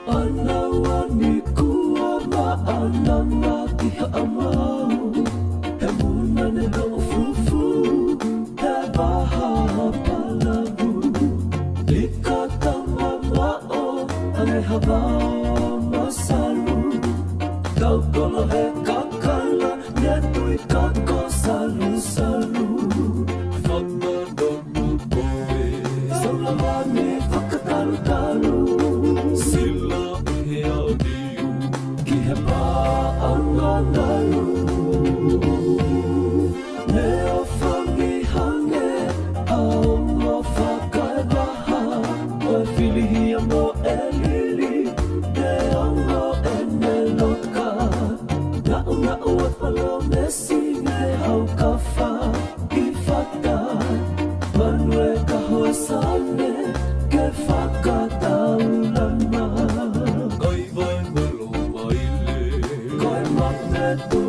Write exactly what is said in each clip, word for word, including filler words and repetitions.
ʻAna wani kuo maʻananga ki Haʻamau, he muna ne loʻo fufū he vaha palavu. Lika tama maʻo ʻa e hava masalu, tau kolo he kakala, ne tui kako salusalu. Fakadonu koe. Saula mani fakatalutalu. Sila he ʻapiu ki he paʻanga ngalu. Ne ʻofa ni hangē ʻa ongo fakaevaha, ʻo e filihia mo e lili, ne ongo ʻene loka. Naʻunaʻu ʻa Palomesi ne haukafa ʻi fata, manueka hoesane ke fakataulama. Kai vai melo maile. Kai mate tu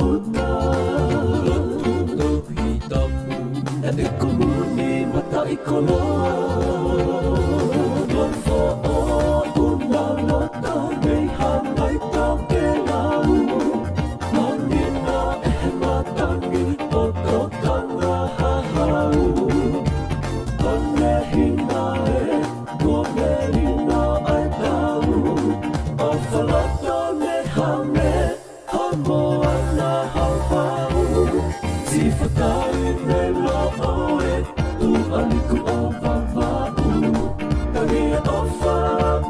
uta. Lotu tohi tapu. E iku muni mataʻikoloa. Lofo o una lota nei hangai tokelau. Manina e he matangi o tokanga hahau. Konehina e, konehina e tau. ʻOfa loto ne hame, ha moana hauhau. Sifakai ne loʻo e, tuʻa liku ʻo Vavaʻu. Tangi ʻofa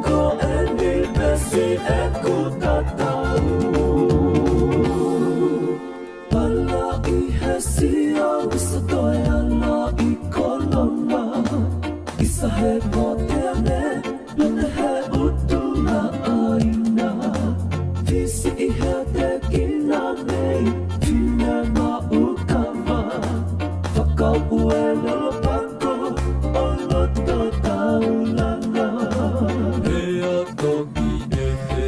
ko eni pesi ʻeku tatau. Pala ʻi he sia, visa toe ala ʻi Kolonga. Isa he moteane, lote he ʻutu na ʻaina. Visi ʻi he tekina nei, fine maʻu kava. Fakauʻu e lolo pako, ʻo loto taulanga. He ato ki ʻEfe.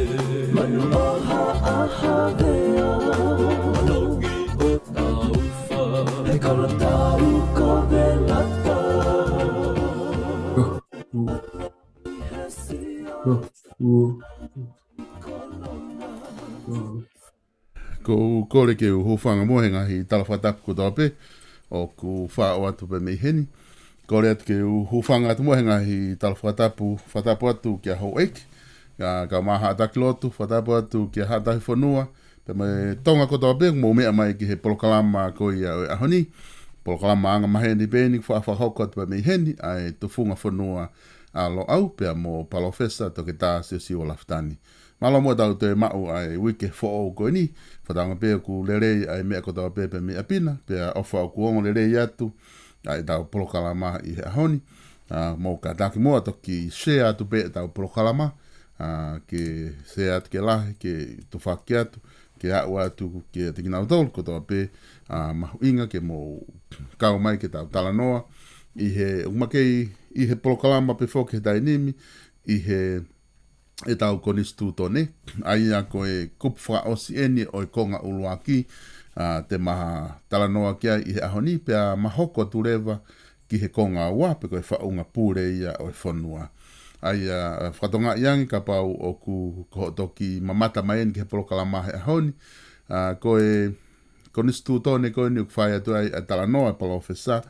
Manu ʻo Haʻa Havea. Manongi ʻo Taufa. He kolo tau ko Velata. Ko u kole ke u hūfanga muʻa he ngaahi tala fakatapu kotoa pē ʻoku faʻo atu pē mei heni. Kole atu ke u hūfanga atu muʻa he ngaahi tala fakatapu, fakatapu atu kia Houʻeiki, ka, ka ma Haʻa Taki Lotu, fakatapu atu kia Haʻa Taki Fonua, pea mo e Tonga kotoa pē, mou meʻa mai ki he polokalama ko ia ʻo e ʻaho ni. Polokalama anga maheni pē eni, fa-, fakahoko atu pē mei heni, ʻa e Tufunga Fonua ʻa Loʻau, pea mo Palōfesa Toketā Siosiua Lafitani. Mālō muʻa ʻetau toe maʻu ʻa e uike foʻou ko eni, fakatauange pē ʻoku lelei ʻa e meʻa kotoa pē pē mei ʻapi na, pea ʻofa ʻoku ongo lelei atu ʻa ʻetau polokalama ʻi he ʻaho ni. ʻA, mou kātaki muʻa toki share atu pē ʻetau polokalama, ʻa, ke share atu ke lahi, ke tufaki atu, ke aʻu atu kiate kinautolu kotoa pē, ʻa, mahuʻinga ke mou kau mai ke tau talanoa ʻi he, ʻoku makei ʻi he polokalama pē foki he taimi ni, ʻi he ʻetau konisitūtone, ʻa ia ko e kupu fakaʻosi eni ʻo e konga ʻuluaki, ʻa, te ma talanoa ki ai ʻi he ʻaho ni, pea ma hoko atu leva ki he konga ua, pe ko e faʻunga pule ia ʻo e fonua. ʻA ia, ʻa, fakatokangaʻi ange kapau ʻoku ko hoʻo toki mamata mai eni ki he polokalama he ʻaho ni, ʻa, ko e konisitūtone ko eni ʻoku fai atu ai ʻa e talanoa ʻa e Palōfesa,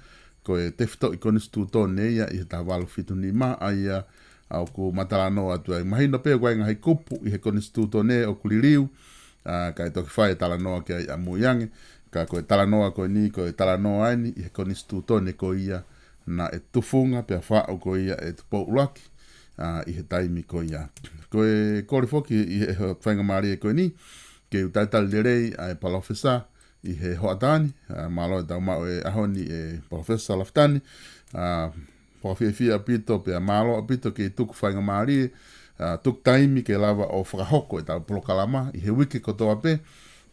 ko e tefitoʻi konisitūtone ia ʻi he taha valu fitu nima, ʻa ia ʻa ʻoku ma talanoa atu ai. Mahino pē ʻoku ʻi ai ngaahi kupu ʻi he konisitūtone ʻoku liliu, ʻa, kae toki fai e talanoa ki ai ʻamui ange, ka ko e talanoa ko eni, ko e talanoa eni ʻi he konisitūtone ko ia naʻe tufunga pea faʻu ko ia ʻe Tupou ʻUluaki, ʻa, ʻi he taimi ko ia. Ko e kole foki ʻi he, he faingamālie ko eni, ke u talitali lelei ʻa e Palōfesa ʻi he hoʻatā ni, ʻa, mālō e tau maʻu e ʻaho ni ʻe Palōfesa Lafitani, ʻa, fakafiefia ʻaupito pea mālō ʻaupito ke tuku faingamālie, ʻa, tuku taimi ke lava ʻo fakahoko ʻetau polokalama ʻi he uike kotoa pē,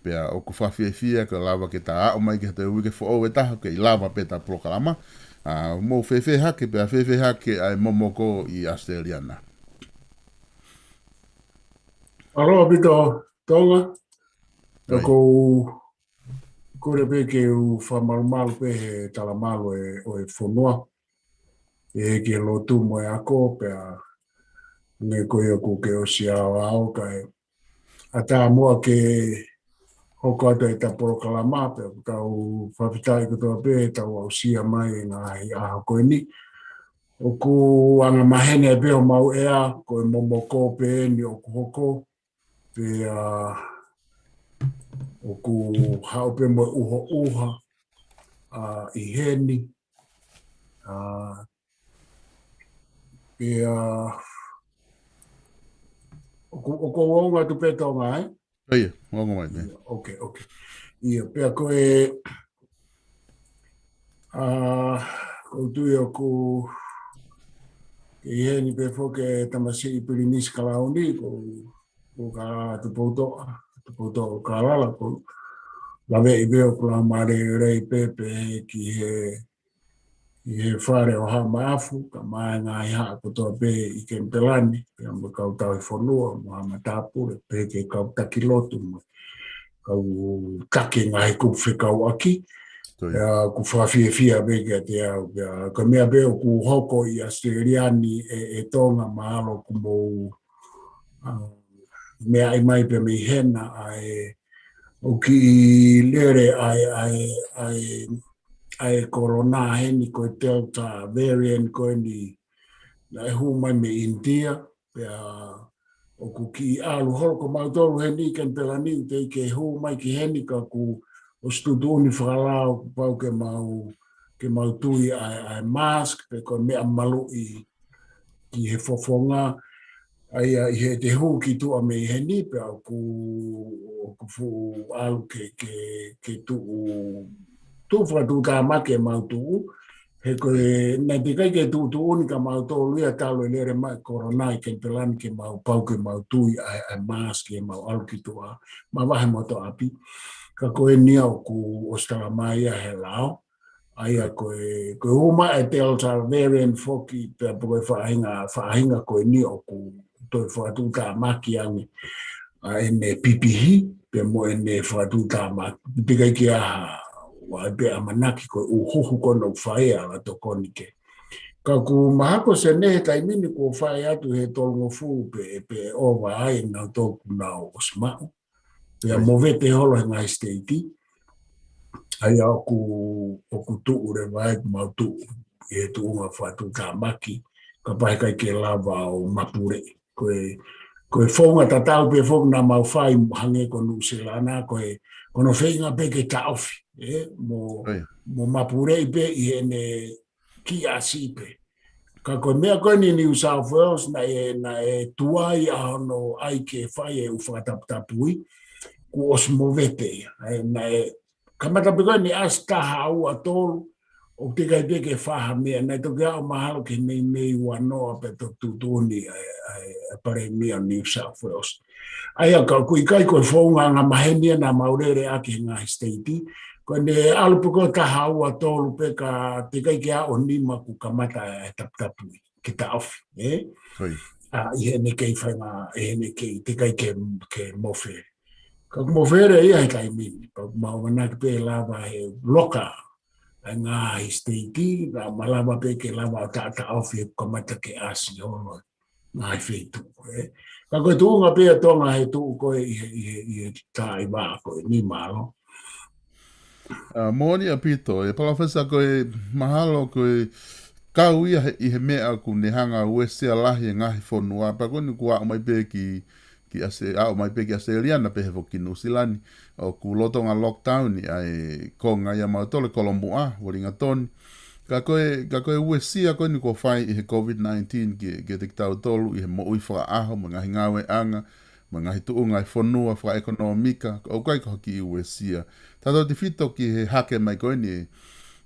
pea ʻoku fakafiefia ke lava ke ta aʻu mai ki he toe uike foʻou ʻe taha ke ʻi lava pē ʻetau polokalama, ʻa, mou fēfē hake, pea fēfē hake ʻa e momoko ʻi ʻAositelēlia na. Mālō ʻaupito Tonga. ʻOku ou kole pē ke u fakamalumalu pē he talamalu ʻo e, ʻo e fonua. ʻI he ki he lotu mo e ako pea Hangē ko ia ʻoku ke ʻosi ʻaoʻao, kae ʻatā muʻa ke hoko atu ʻeta polokalama, pea ʻoku tau fakafetaʻi kotoa pē ʻetau aʻusia mai e ngaahi ʻaho ko eni. ʻOku angamaheni pē homau ʻea, ko e momoko pē eni ʻoku hoko, pea ʻoku haʻu pē mo e ʻuhoʻuha ʻi heni. ʻA, pea ʻoku, ʻoku ou ongo atu pē, Tonga, ē? ʻIo, ongo mai, ē. ʻIo, okay, okay. ʻIo, pea ko e, ʻa, ʻoku ou tui ʻoku kei ʻi heni pē foki e tamasiʻi Pilinisi Kalauni, ko, ko Kalala Tupoutoʻa, Tupoutoʻa Kalala, ʻoku ou laveʻi pē ʻoku laumālie lelei pē, pehē ki he, ʻi he fale ʻo Haʻa Maʻafu, kae ʻumaʻā e ngaahi haʻa kotoa pē ʻi Kenipela ni, pea mo e kau tauhi fonua, mo Haʻa Matāpule, pehē ki he kau taki lotu, mo e kau taki ngaahi kupu fekauʻaki. Ko ia. Pea ʻoku fakafiefia pē kiate au, pea ko e meʻa pē ʻoku hoko ʻi ʻAositelēlia ni, ē, ē Tonga, mahalo ʻoku mou, ʻa, meaʻi mai pē mei hena, ʻa e, ʻoku kiʻi lele ʻa e, ʻa e, ʻa e, ʻa e kolona heni, ko e Delta variant ko eni, naʻe hū mai mei ʻInitia, pea ʻoku kiʻi ʻalu holo, ko mautolu heni ʻi Kenipela ni, teʻeki ke hū mai ki heni, ka ʻoku ʻosi tuʻutuʻuni fakalao kuo pau ke mau, ke mau tui ʻa e, ʻa e mask, pe ko e meʻa maluʻi ki he fofonga, ʻa ia ʻi heʻete hū ki tuʻa mei heni, pea ʻoku, ʻoku fuʻu ʻalu ke, ke, ke tuʻu, tuʻu fakatuʻutāmaki ʻemau tuʻu, he ko e, naʻe teʻeki ai ke tuʻutuʻuni kia mautolu ia talu e lele mai e kolona ʻi Kenipela ni ke mau pau ke mau tui ʻa e, ʻa e mask ke mau ʻalu ki tuʻa, mavahe mo hoto ʻapi. Ka ko eni ia ʻoku ʻosi talamai ia he lao, ʻa ia ko e, ko e hū mai e Delta variant foki, pea ko e faʻahinga, faʻahinga ko eni ʻoku toe fakatuʻutāmaki ange ʻa ʻene pipihi, pea mo ʻene fakatuʻutāmaki, teʻeki ai ke ʻi ai ha, ʻoku ʻi ai pē ʻamanaki ko e ʻuhuhu ko ena ʻoku fai ʻa e ala tokoni ki ai. Ka ʻoku mahalo ko Senē he taimi ni kuo fai atu he tolungofulu pē, pē ʻova ai ʻenau tokoni ʻoku nau ʻosi maʻu. Pea movete holo he ngaahi siteiti. ʻA ia ʻoku, ʻoku tuʻu leva ai ke mau tuʻu ʻi he tuʻunga fakatuʻutāmaki, kapau he ʻikai ke lava ʻo mapuleʻi. Ko e, ko e founga tatau pē foki naʻa mau fai hangē ko Nuʻusila na, ko e, ko hono feinga pē ke taʻofi, ē, mo, mo mapuleʻi pē ʻi heʻene kiʻi ʻasi pē. Ka ko e meʻa ko eni New South Wales, naʻe, naʻe tuai ʻa hono ʻai ke fai e ʻū fakataputapui, kuo ʻosi movete ia. ʻA ia, naʻe kamata pē ko eni ʻasi taha ua tolu, ʻoku teʻeki ai pē ke fai ha meʻa, naʻe toki aʻu mahalo ki he Meimei ua noa pea toki tuʻutuʻuni ʻa e, ʻa e, ʻa e Palēmia New South Wales. ʻA ia ka ʻoku ʻikai ko e founga angamaheni ia naʻa mau lele ʻaki he ngaahi siteiti. Ko ʻene ʻalu pē ko e taha ua tolu pē ka teʻeki ai ke aʻu ʻo nima kuo kamata e taputapui ke taʻofi, ē? Ko ia. ʻA, ʻi heʻene kei fainga, ʻi heʻene kei, teʻeki ai ke, ke mofele. Ka ʻoku mofele ia he taimi ni, pea ʻoku mau ʻamanaki pē ʻe lava he loka ʻa e ngaahi siteiti, naʻa malava pē ke lava ʻo taʻataʻofi he kuo kamata ke ʻasi holo ngaahi feituʻu, ē. Ka ko e tuʻunga pē ia Tonga he tuʻu ko ē ʻi he, ʻi he, ʻi he taimi ko eni, mālō. ʻA, moʻoni ʻaupito, ē Palōfesa, ko e mahalo ko e kau ia he, ʻi he meʻa ʻoku ne hanga ʻo uesia lahi e ngaahi fonua, pea ko eni kuo aʻu mai pē ki, ki ʻAose-, aʻu mai pē ki ʻAositelēlia na pehē foki ki Nuʻusila ni, ʻoku lolotonga lockdown ʻi ai e konga ia mautolu e Kolomuʻa, Uelingatoni. Ka ko e, ka ko e uesia ko eni kuo fai ʻi he COVID nineteen ki, kiate kitautolu ʻi he moʻui fakaʻaho, mo e ngaahi ngāueʻanga, mo e ngaahi tuʻunga e fonua fakaʻekonōmika, ʻoku ʻikai ko ha kiʻi uesia. Tautautefito ki he hake mai ko eni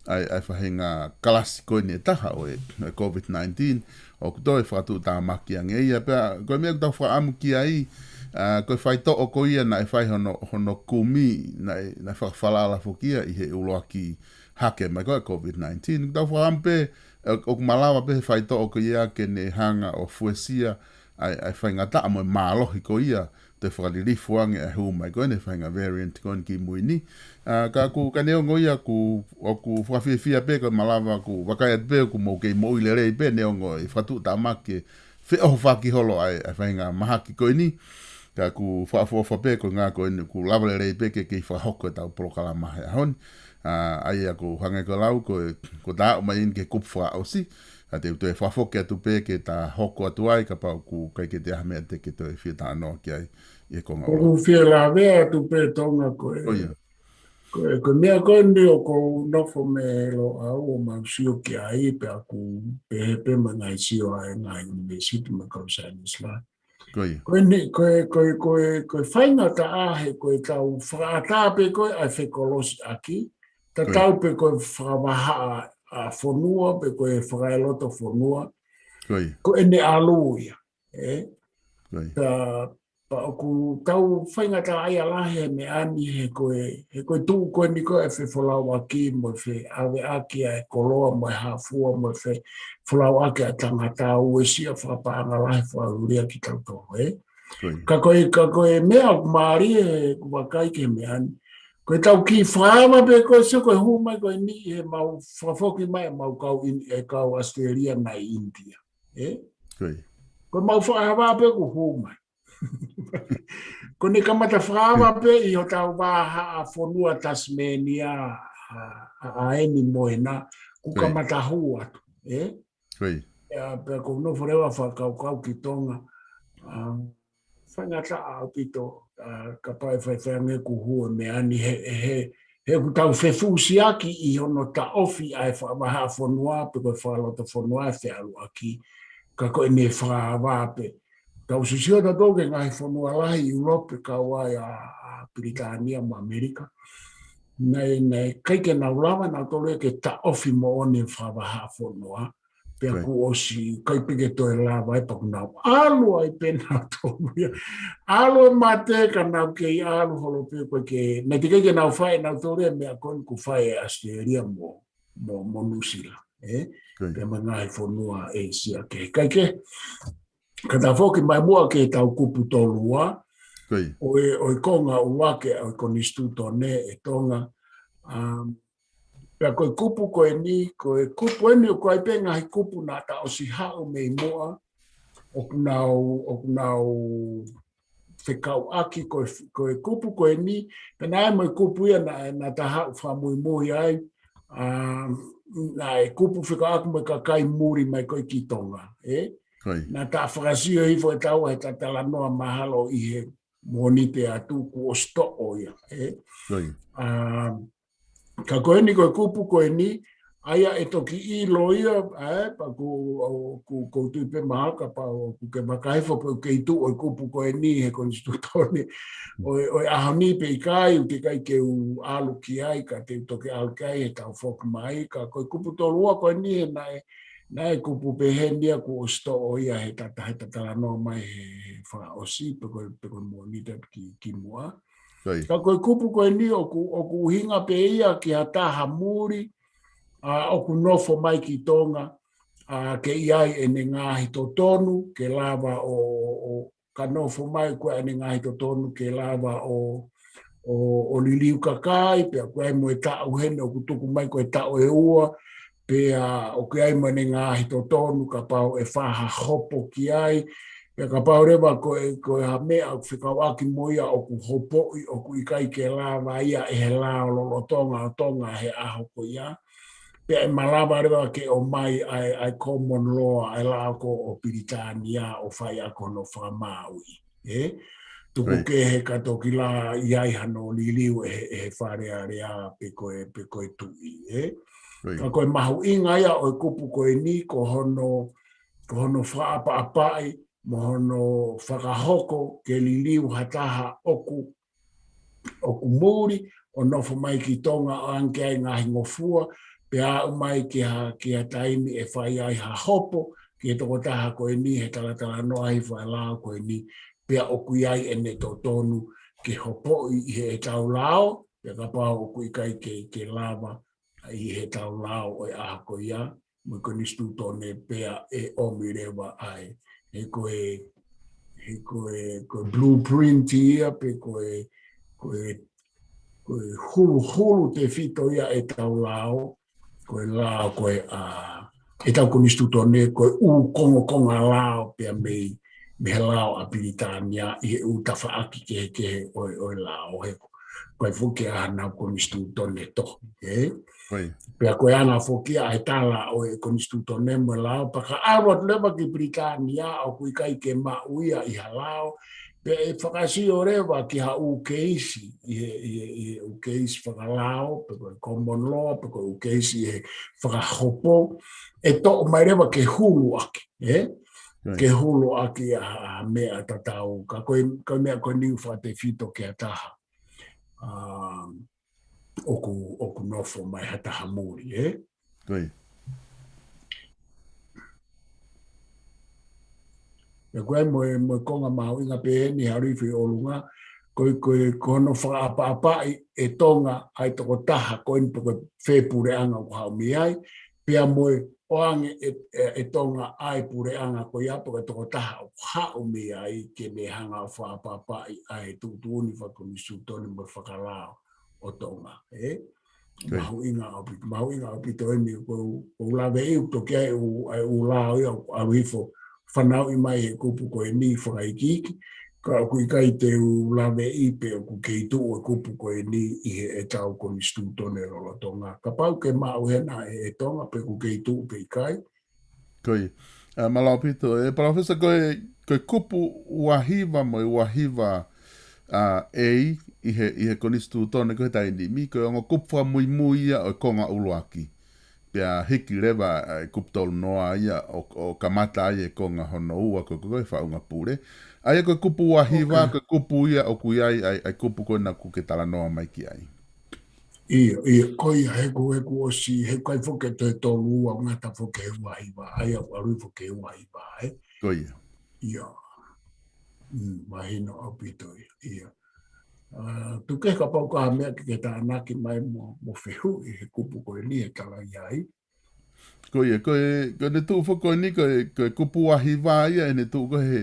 ʻa e, ʻa e faʻahinga kalasi ko eni ʻe taha ʻo e, ʻo e COVID nineteen, ʻoku toe fakatuʻutāmaki ange ia, pea ko e meʻa ʻoku tau fakaʻamu ki ai, ʻa, ko e faitoʻo ko ia naʻe fai hono, hono kumi, naʻe, naʻe fakafalala foki ia ʻi he ʻuluaki hake mai ko ē COVID nineteen. Tau fakaʻamu pē, ʻo, ʻoku malava pē he faitoʻo ko ia ke ne hanga ʻo fuesia ʻa e, ʻa e faingataʻa mo e mālohi ko ia, toe fakalilifu ange ʻa e hū mai ko eni e faʻahinga variant ko eni ki mui ni. ʻA, ka ʻoku, ka neongo ia ʻoku, ʻoku fakafiefia pē ko e malava ʻoku vakai atu pē ʻoku mou kei moʻui lelei pē neongo e fakatuʻutāmaki e feʻohofaki holo ai ʻa e faʻahinga mahaki ko eni. Ka ʻoku fakaʻofoʻofa pē ko e ngaahi ko eni ʻoku lava lelei pē ke kei fakahoko ʻetau polokalama he ʻaho ni. ʻA ia ʻoku hangē ko e lau ko e, ko e tau mai eni ki he kupu fakaʻosi. Ka te u toe fakafoki atu pē ke ta hoko atu ai kapau ʻoku ʻikai ke toe ʻi ai ha meʻa te ke toe fie talanoa ki ai ʻi he konga ʻoku ou fie lavea atu pē Tonga ko e. Ko ia. Ko e, ko e meʻa ko eni ʻoku ou nofo mei Loʻau ʻo mau sio ki ai pea ʻoku pehē pē mo e ngaahi sio ʻa e ngaahi ʻunivēsiti mo e kau saienisi lahi. Ko ia. Ko eni, ko e, ko e, ko e, ko e faingataʻa he ko e tau fakaʻatā pē ko e ʻa e fekolosiʻaki, tatau pē ko e fakavahaʻa ʻa fonua, pe ko e fakaeloto fonua. Ko ia. Ko ʻene ʻalu ia, ē? Ko ia. Ka, pea ʻoku tau faingataʻaʻia lahi he meʻa ni he ko e, he ko e tuʻu ko eni ko e fefolauʻaki mo e feʻaveʻaki ʻa e koloa mo e hā fua mo e fefolauʻaki ʻa e tangata, uesia fakapaʻanga lahi fakaʻulia kitautolu, ē? Ko ia. Ka ko e, ka ko e meʻa ʻoku mālie he ʻoku vakai ki he meʻa ni. Ko e tau kiʻi fakaava pē ko e sio ko e hū mai ko eni he mau fakafoki mai ʻemau kau ʻIni-, ʻe kau ʻAositelēlia naʻe ʻi ʻInitia. Ē? Ko ia. Ko e mau fakaava pē ʻoku hū mai. Ko ʻene kamata fakaava pē ʻi hotau vahaʻa fonua Tasimēnia, ʻa, ʻa, ʻa eni mo ena, ʻoku kamata hū atu, ē? Ko ia. ʻIa, pea ʻoku ou nofo leva fakakaukau ki Tonga. ʻA, faingataʻa ʻaupito, ʻa, kapau ʻe faifai ange ʻoku hū e meʻa ni he, he, he ʻoku tau fefusiaki ʻi hono taʻofi ʻa e fakavahaʻa fonua, pe ko e fakaloto fonua ʻe feʻaluʻaki, ka ko ʻene fakaava pē. Tau sisio tautolu ki he ngaahi fonua lahi ʻIulope kau ai ʻa, ʻa Pilitānia mo ʻAmelika. Naʻe, naʻe ʻikai ke nau lava nautolu ia ke taʻofi moʻoni e fakavahaʻa fonua. Pea kuo ʻosi ʻikai pē ke toe lava ai pea kuo nau ʻalu ai pē nautolu ia. ʻAlu e mate ka nau kei ʻalu holo pē ko e ke, naʻe teʻeki ke nau fai nautolu ia meʻa ko eni ʻoku fai ʻe ʻAositelēlia mo, mo, mo Nuʻusila, ē? Pea mo e ngaahi fonua ʻĒsia kehekehe. Ka ta foki mai muʻa ki he tau kupu tolu ua, ʻo e, ʻo e konga ʻuluaki ʻo e konisitūtone ʻe Tonga. Um, pea ko e kupu ko eni, ko e kupu eni ʻoku ʻi ai pē ngaahi kupu naʻa ta ʻosi haʻu mei muʻa, ʻoku nau, ʻoku nau fekauʻaki ko e, ko e kupu ko eni, pea naʻe mo e kupu ia naʻa, naʻa ta haʻu fakamuimui ai, ʻa, naʻe kupu fekauʻaki mo e kakai muli mai ko e ki Tonga, ē? Naʻa ta fakasio hifo ʻe taua he ta talanoa mahalo ʻi he Mōnite atu kuo ʻosi toʻo ia, ē? ʻA, ka ko eni ko e kupu ko eni, ʻa ia ʻe toki ʻilo ia, ē, pea ʻoku, ʻoku, ʻoku ou tui pē mahalo kapau ʻoku ke vakai hifo pe ʻoku kei tuʻu ʻa e kupu ko eni he konisitūtone ʻo e, ʻo e ʻaho ni pe ʻikai, ʻoku teʻeki ai ke u ʻalu ki ai, ka te u toki ʻalu ki ai he tau foki mai, ka ko e kupu tolu ua ko eni he naʻe, naʻe kupu pehē ni ia kuo ʻosi toʻo ia he ta, he ta talanoa mai he, he fakaʻosi, pe ko e, pe ko e Mōnite ki, ki muʻa. Ka ko e kupu ko eni ʻoku, ʻoku ʻuhinga pē ia ki ha taha muli, ʻa, ʻoku nofo mai ki Tonga, ʻa, ke ʻi ai ʻene ngaahi totonu, ke lava ʻo, ʻo, ʻo ka nofo mai ko ʻene ngaahi totonu, ke lava ʻo, ʻo, ʻo liliu kakai, pea ʻoku ʻi ai mo e taʻu heni ʻoku tuku mai ko e taʻu ʻe ua, pea ʻoku ʻi ai mo ʻene ngaahi totonu kapau ʻe fai ha hopo ki ai, pea kapau leva ko e, ko e ha meʻa ʻoku fekauʻaki mo ia ʻoku hopoʻi, ʻoku ʻikai ke lava ia ʻe he lao lolotonga ʻo Tonga he ʻaho ko ia. Pea ʻe malava leva ke ʻomai ʻa e, ʻa e common law, ʻa e lao ko ē ʻo Pilitānia ʻo fai ʻaki hono fakamāuʻi, ē? Tuku kehe ka toki lava ʻi ai hano liliu ʻe he, ʻe he Fale Alea pe ko e, pe ko e tuʻi, ē? Ka ko e mahuʻinga ia ʻo e kupu ko eni ko hono, ko hono fakaʻapaʻapaʻi, mo hono fakahoko ke liliu ha taha ʻoku, ʻoku muli, ʻo nofo mai ki Tonga ʻo ʻoange ai ngaahi ngofua, pea aʻu mai ki ha, ki ha taimi ʻe fai ai ha hopo, ki he tokotaha ko eni he talatalanoa ʻi he fakalao ko eni, pea ʻoku ʻi ai ʻene totonu ke hopoʻi ʻi he ʻetau lao, pea kapau ʻoku ʻikai ke, ke lava ʻi he ʻetau lao ʻo e ʻaho ko ia, mo e konisitūtone pea ʻe ʻomi leva ai. He ko e, he ko e, ko e blueprint ia, pe ko e, ko e, ko e huluhulu tefito ia ʻetau lao, ko e lao ko ē ʻa, ʻetau konisitūtone ko e ʻū kongokonga lao pea mei, mei he lao ʻa Pilitānia ʻi he ʻū tafaʻaki kehekehe ʻo e, ʻo e lao he ko, ko e foki ʻa hanau konisitūtone tohi, ē? Pea ko e anga foki ʻa e tala ʻo e konisitūtone mo e lao, pea ka ʻalu atu leva ki Pilitānia ʻoku ʻikai ke maʻu ia ʻi ha lao, pea ʻe fakasio leva ki ha ʻū keisi, ʻi he, ʻi he, ʻi he ʻū keisi fakalao, pe ko e common law, pe ko e ʻū keisi ʻi he fakahopo, ʻe toʻo mai leva ke hulu ʻaki, ē? Ke hulu ʻaki ʻa, ʻa e meʻa tatau, ka ko e, ko e meʻa ko eni ʻoku fakatefito ki ha taha. ʻA, ʻoku, ʻoku nofo mai ha taha muli, ē? Ko ia. Pea ko e mo e, mo e konga mahuʻinga pē eni ʻa Rifo ʻi ʻolunga, ko e, ko e, ko hono fakaʻapaʻapaʻi ʻe Tonga ʻa e tokotaha ko eni pe ko e fē puleʻanga ʻoku haʻu mei ai, pea mo e ʻoange ʻe, ʻe, ʻe Tonga ʻa e puleʻanga ko ia pe ko e tokotaha ʻoku haʻu mei ai ke ne hanga ʻo fakaʻapaʻapaʻi ʻa e tuʻutuʻuni fakakonisitūtone mo e fakalao ʻo Tonga, ē? Mahuʻinga ʻaupito, mahuʻinga ʻaupito eni ko u, ko u laveʻi ʻoku toki ʻi ai ʻū, ʻa e ʻū lao ia ʻoku ʻalu hifo fanauʻi mai he kupu ko eni fakaikiiki, ka ʻoku ʻikai te u laveʻi pe ʻoku kei tuʻu e kupu ko eni ʻi he ʻetau konisitūtone lolotonga. Kapau ke maʻu hena ʻe, ʻe Tonga pe ʻoku kei tuʻu pe ʻikai. Ko ia. ʻA, mālō ʻaupito. ʻE, Palōfesa, ko e, ko e kupu ua hiva mo e ua hiva, ʻa, A, ʻi he, ʻi he konisitūtone ko ē he taimi ni, ko e ongo kupu fakamuimui ia ʻo e konga ʻuluaki. Pea hiki leva, ʻa, e kupu tolu noa ia ʻo, ʻo kamata ai e konga hono ua ko, ko, ko e faʻunga pule. ʻA ia ko e kupu ua hiva, ko e kupu ia ʻoku ʻi ai, ʻa e, ʻa e kupu ko ena ʻoku ke talanoa mai ki ai. ʻIo, ʻio, ko ia he ko e, he kuo ʻosi, he ʻikai foki ke toe tolu ua ngata foki he ua hiva, ʻa ia ʻoku ʻalu foki he ua hiva, ē? Ko ia. ʻIo. Mm, mahino ʻaupito ia, ʻio. ʻA, tuku kehe kapau ko ha meʻa ke, ke tānaki mai mo, mo fehuʻi he kupu ko eni ʻe tala ʻi ai. Ko ia, ko e, ko ʻene tuʻu foki ko eni, ko e, ko e kupu ua hiva ia, ʻene tuʻu ko ē he,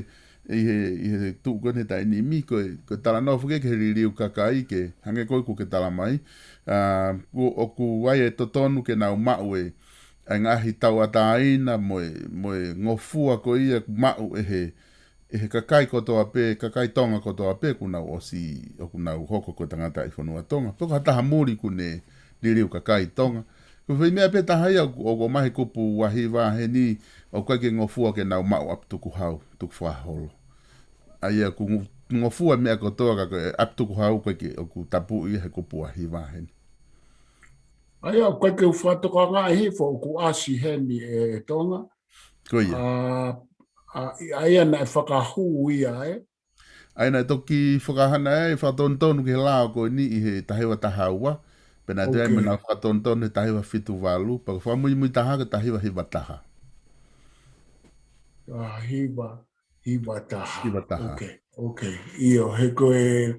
ʻi he, ʻi he tuʻu ko ē he taimi ni, ko e, ko e talanoa foki ki he liliu kakai ke, hangē ko ē ʻoku ke tala mai. ʻA, ʻoku, ʻoku ʻi ai e totonu ke nau maʻu e, ʻa e ngaahi tauʻatāina mo e, mo e ngofua ko ia ʻoku maʻu ʻe he, ʻe he kakai kotoa pē, kakai Tonga kotoa pē, ʻoku nau ʻosi, ʻoku nau hoko ko e tangataʻi fonua Tonga. Pe ko ha taha muli ʻoku ne liliu kakai Tonga. Ko e foʻi meʻa pē taha ia ʻoku, ʻoku ʻomai he kupu ua hiva heni, ʻoku ʻikai ke ngofua ke nau maʻu ʻapi tukuhau, tukufakaholo. ʻA ia ʻoku ngo-, ngofua meʻa kotoa ka ko e ʻapi tukuhau ʻoku ʻikai ke, ʻoku tapuʻi he kupu ua hiva heni. ʻA ia ʻoku ʻikai ke u fakatokangaʻi hifo ʻoku ʻasi heni ʻe, ʻe Tonga. Ko ia. ʻA, ʻa, ʻa ia naʻe fakahū ia, ē? ʻA ia naʻe toki fakahana ʻe fakatonutonu ki he lao ko eni ʻi he taha hiva taha ua. Pea naʻe toe ʻi ai mo ʻenau fakatonutonu he taha hiva fitu valu. Pea ko e fakamuimui taha ko e taha hiva hiva taha. Taha hiva hiva taha. Hiva taha. Ok, ok. ʻIo, he ko e,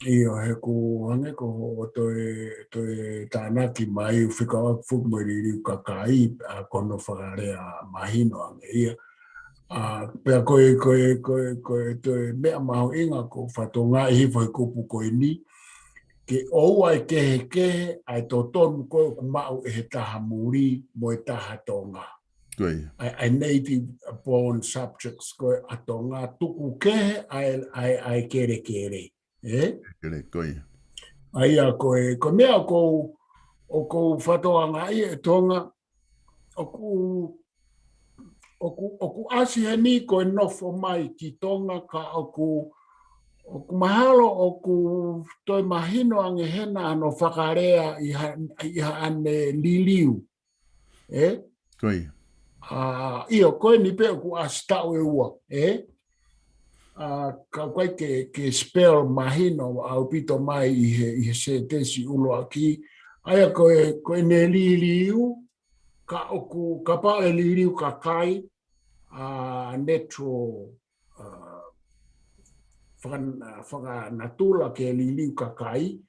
ʻio, he ko e hangē ko hoʻo toe, toe tānaki mai, ʻoku fekauʻaki foki mo e liliu kakai, ʻa, ko hono fakalea mahino ange ia. ʻA, pea ko e, ko e, ko e, ko e toe meʻa mahuʻinga ʻoku ou fakatokangaʻi hifo he kupu ko eni, ke ʻoua ʻe kehekehe ʻa e totonu ko ē ʻoku maʻu ʻe he taha muli mo e taha Tonga. Ko ia. ʻA e, ʻa e native born subjects ko ē ʻa Tonga, tuku kehe ʻa e, ʻa e, ʻa e kelekele. Ē? Kelekele, ko ia. ʻA ia ko e, ko e meʻa ʻoku ou, ʻoku ou fakatokangaʻi ʻe Tonga, ʻoku, ʻoku, ʻoku ʻasi heni ko e nofo mai ki Tonga ka ʻoku, ʻoku mahalo ʻoku toe mahino ange hena hono fakalea ʻi ha-, ʻi haʻane liliu. Ē? Ko ia. ʻA, ʻio, ko eni pē ʻoku ʻasi taʻu ʻe ua, ē? ʻA, ka ʻoku ʻikai ke, ke spell mahino ʻaupito mai ʻi he, ʻi he sētesi ʻuluaki. ʻA ia ko e, ko ʻene liliu, ka ʻoku, kapau ʻe liliu kakai, ʻa, natural, ʻa, fakan-, ʻa, fakanatula ke liliu kakai,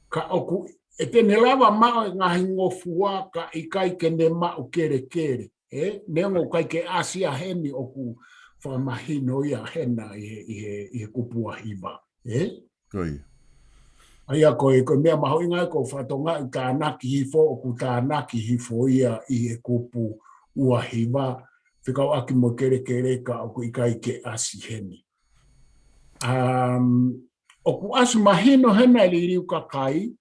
ka ʻoku, ʻe te ne lava maʻu e ngaahi ngofua ka ʻikai ke ne maʻu kelekele. Ē, neongo ʻoku ʻikai ke ʻasi ia heni ʻoku fakamahino ia hena ʻi he, ʻi he, ʻi he kupu ua hiva. Ē? Ko ia. ʻA ia ko e, ko e meʻa mahuʻinga ia ko e fatongia ʻoku tānaki hifo, ʻoku tānaki hifo ia ʻi he kupu ua hiva, fekauʻaki mo e kelekele ka ʻoku ʻikai ke ʻasi heni. Um, ʻoku ʻasi mahino hena e liliu kakai.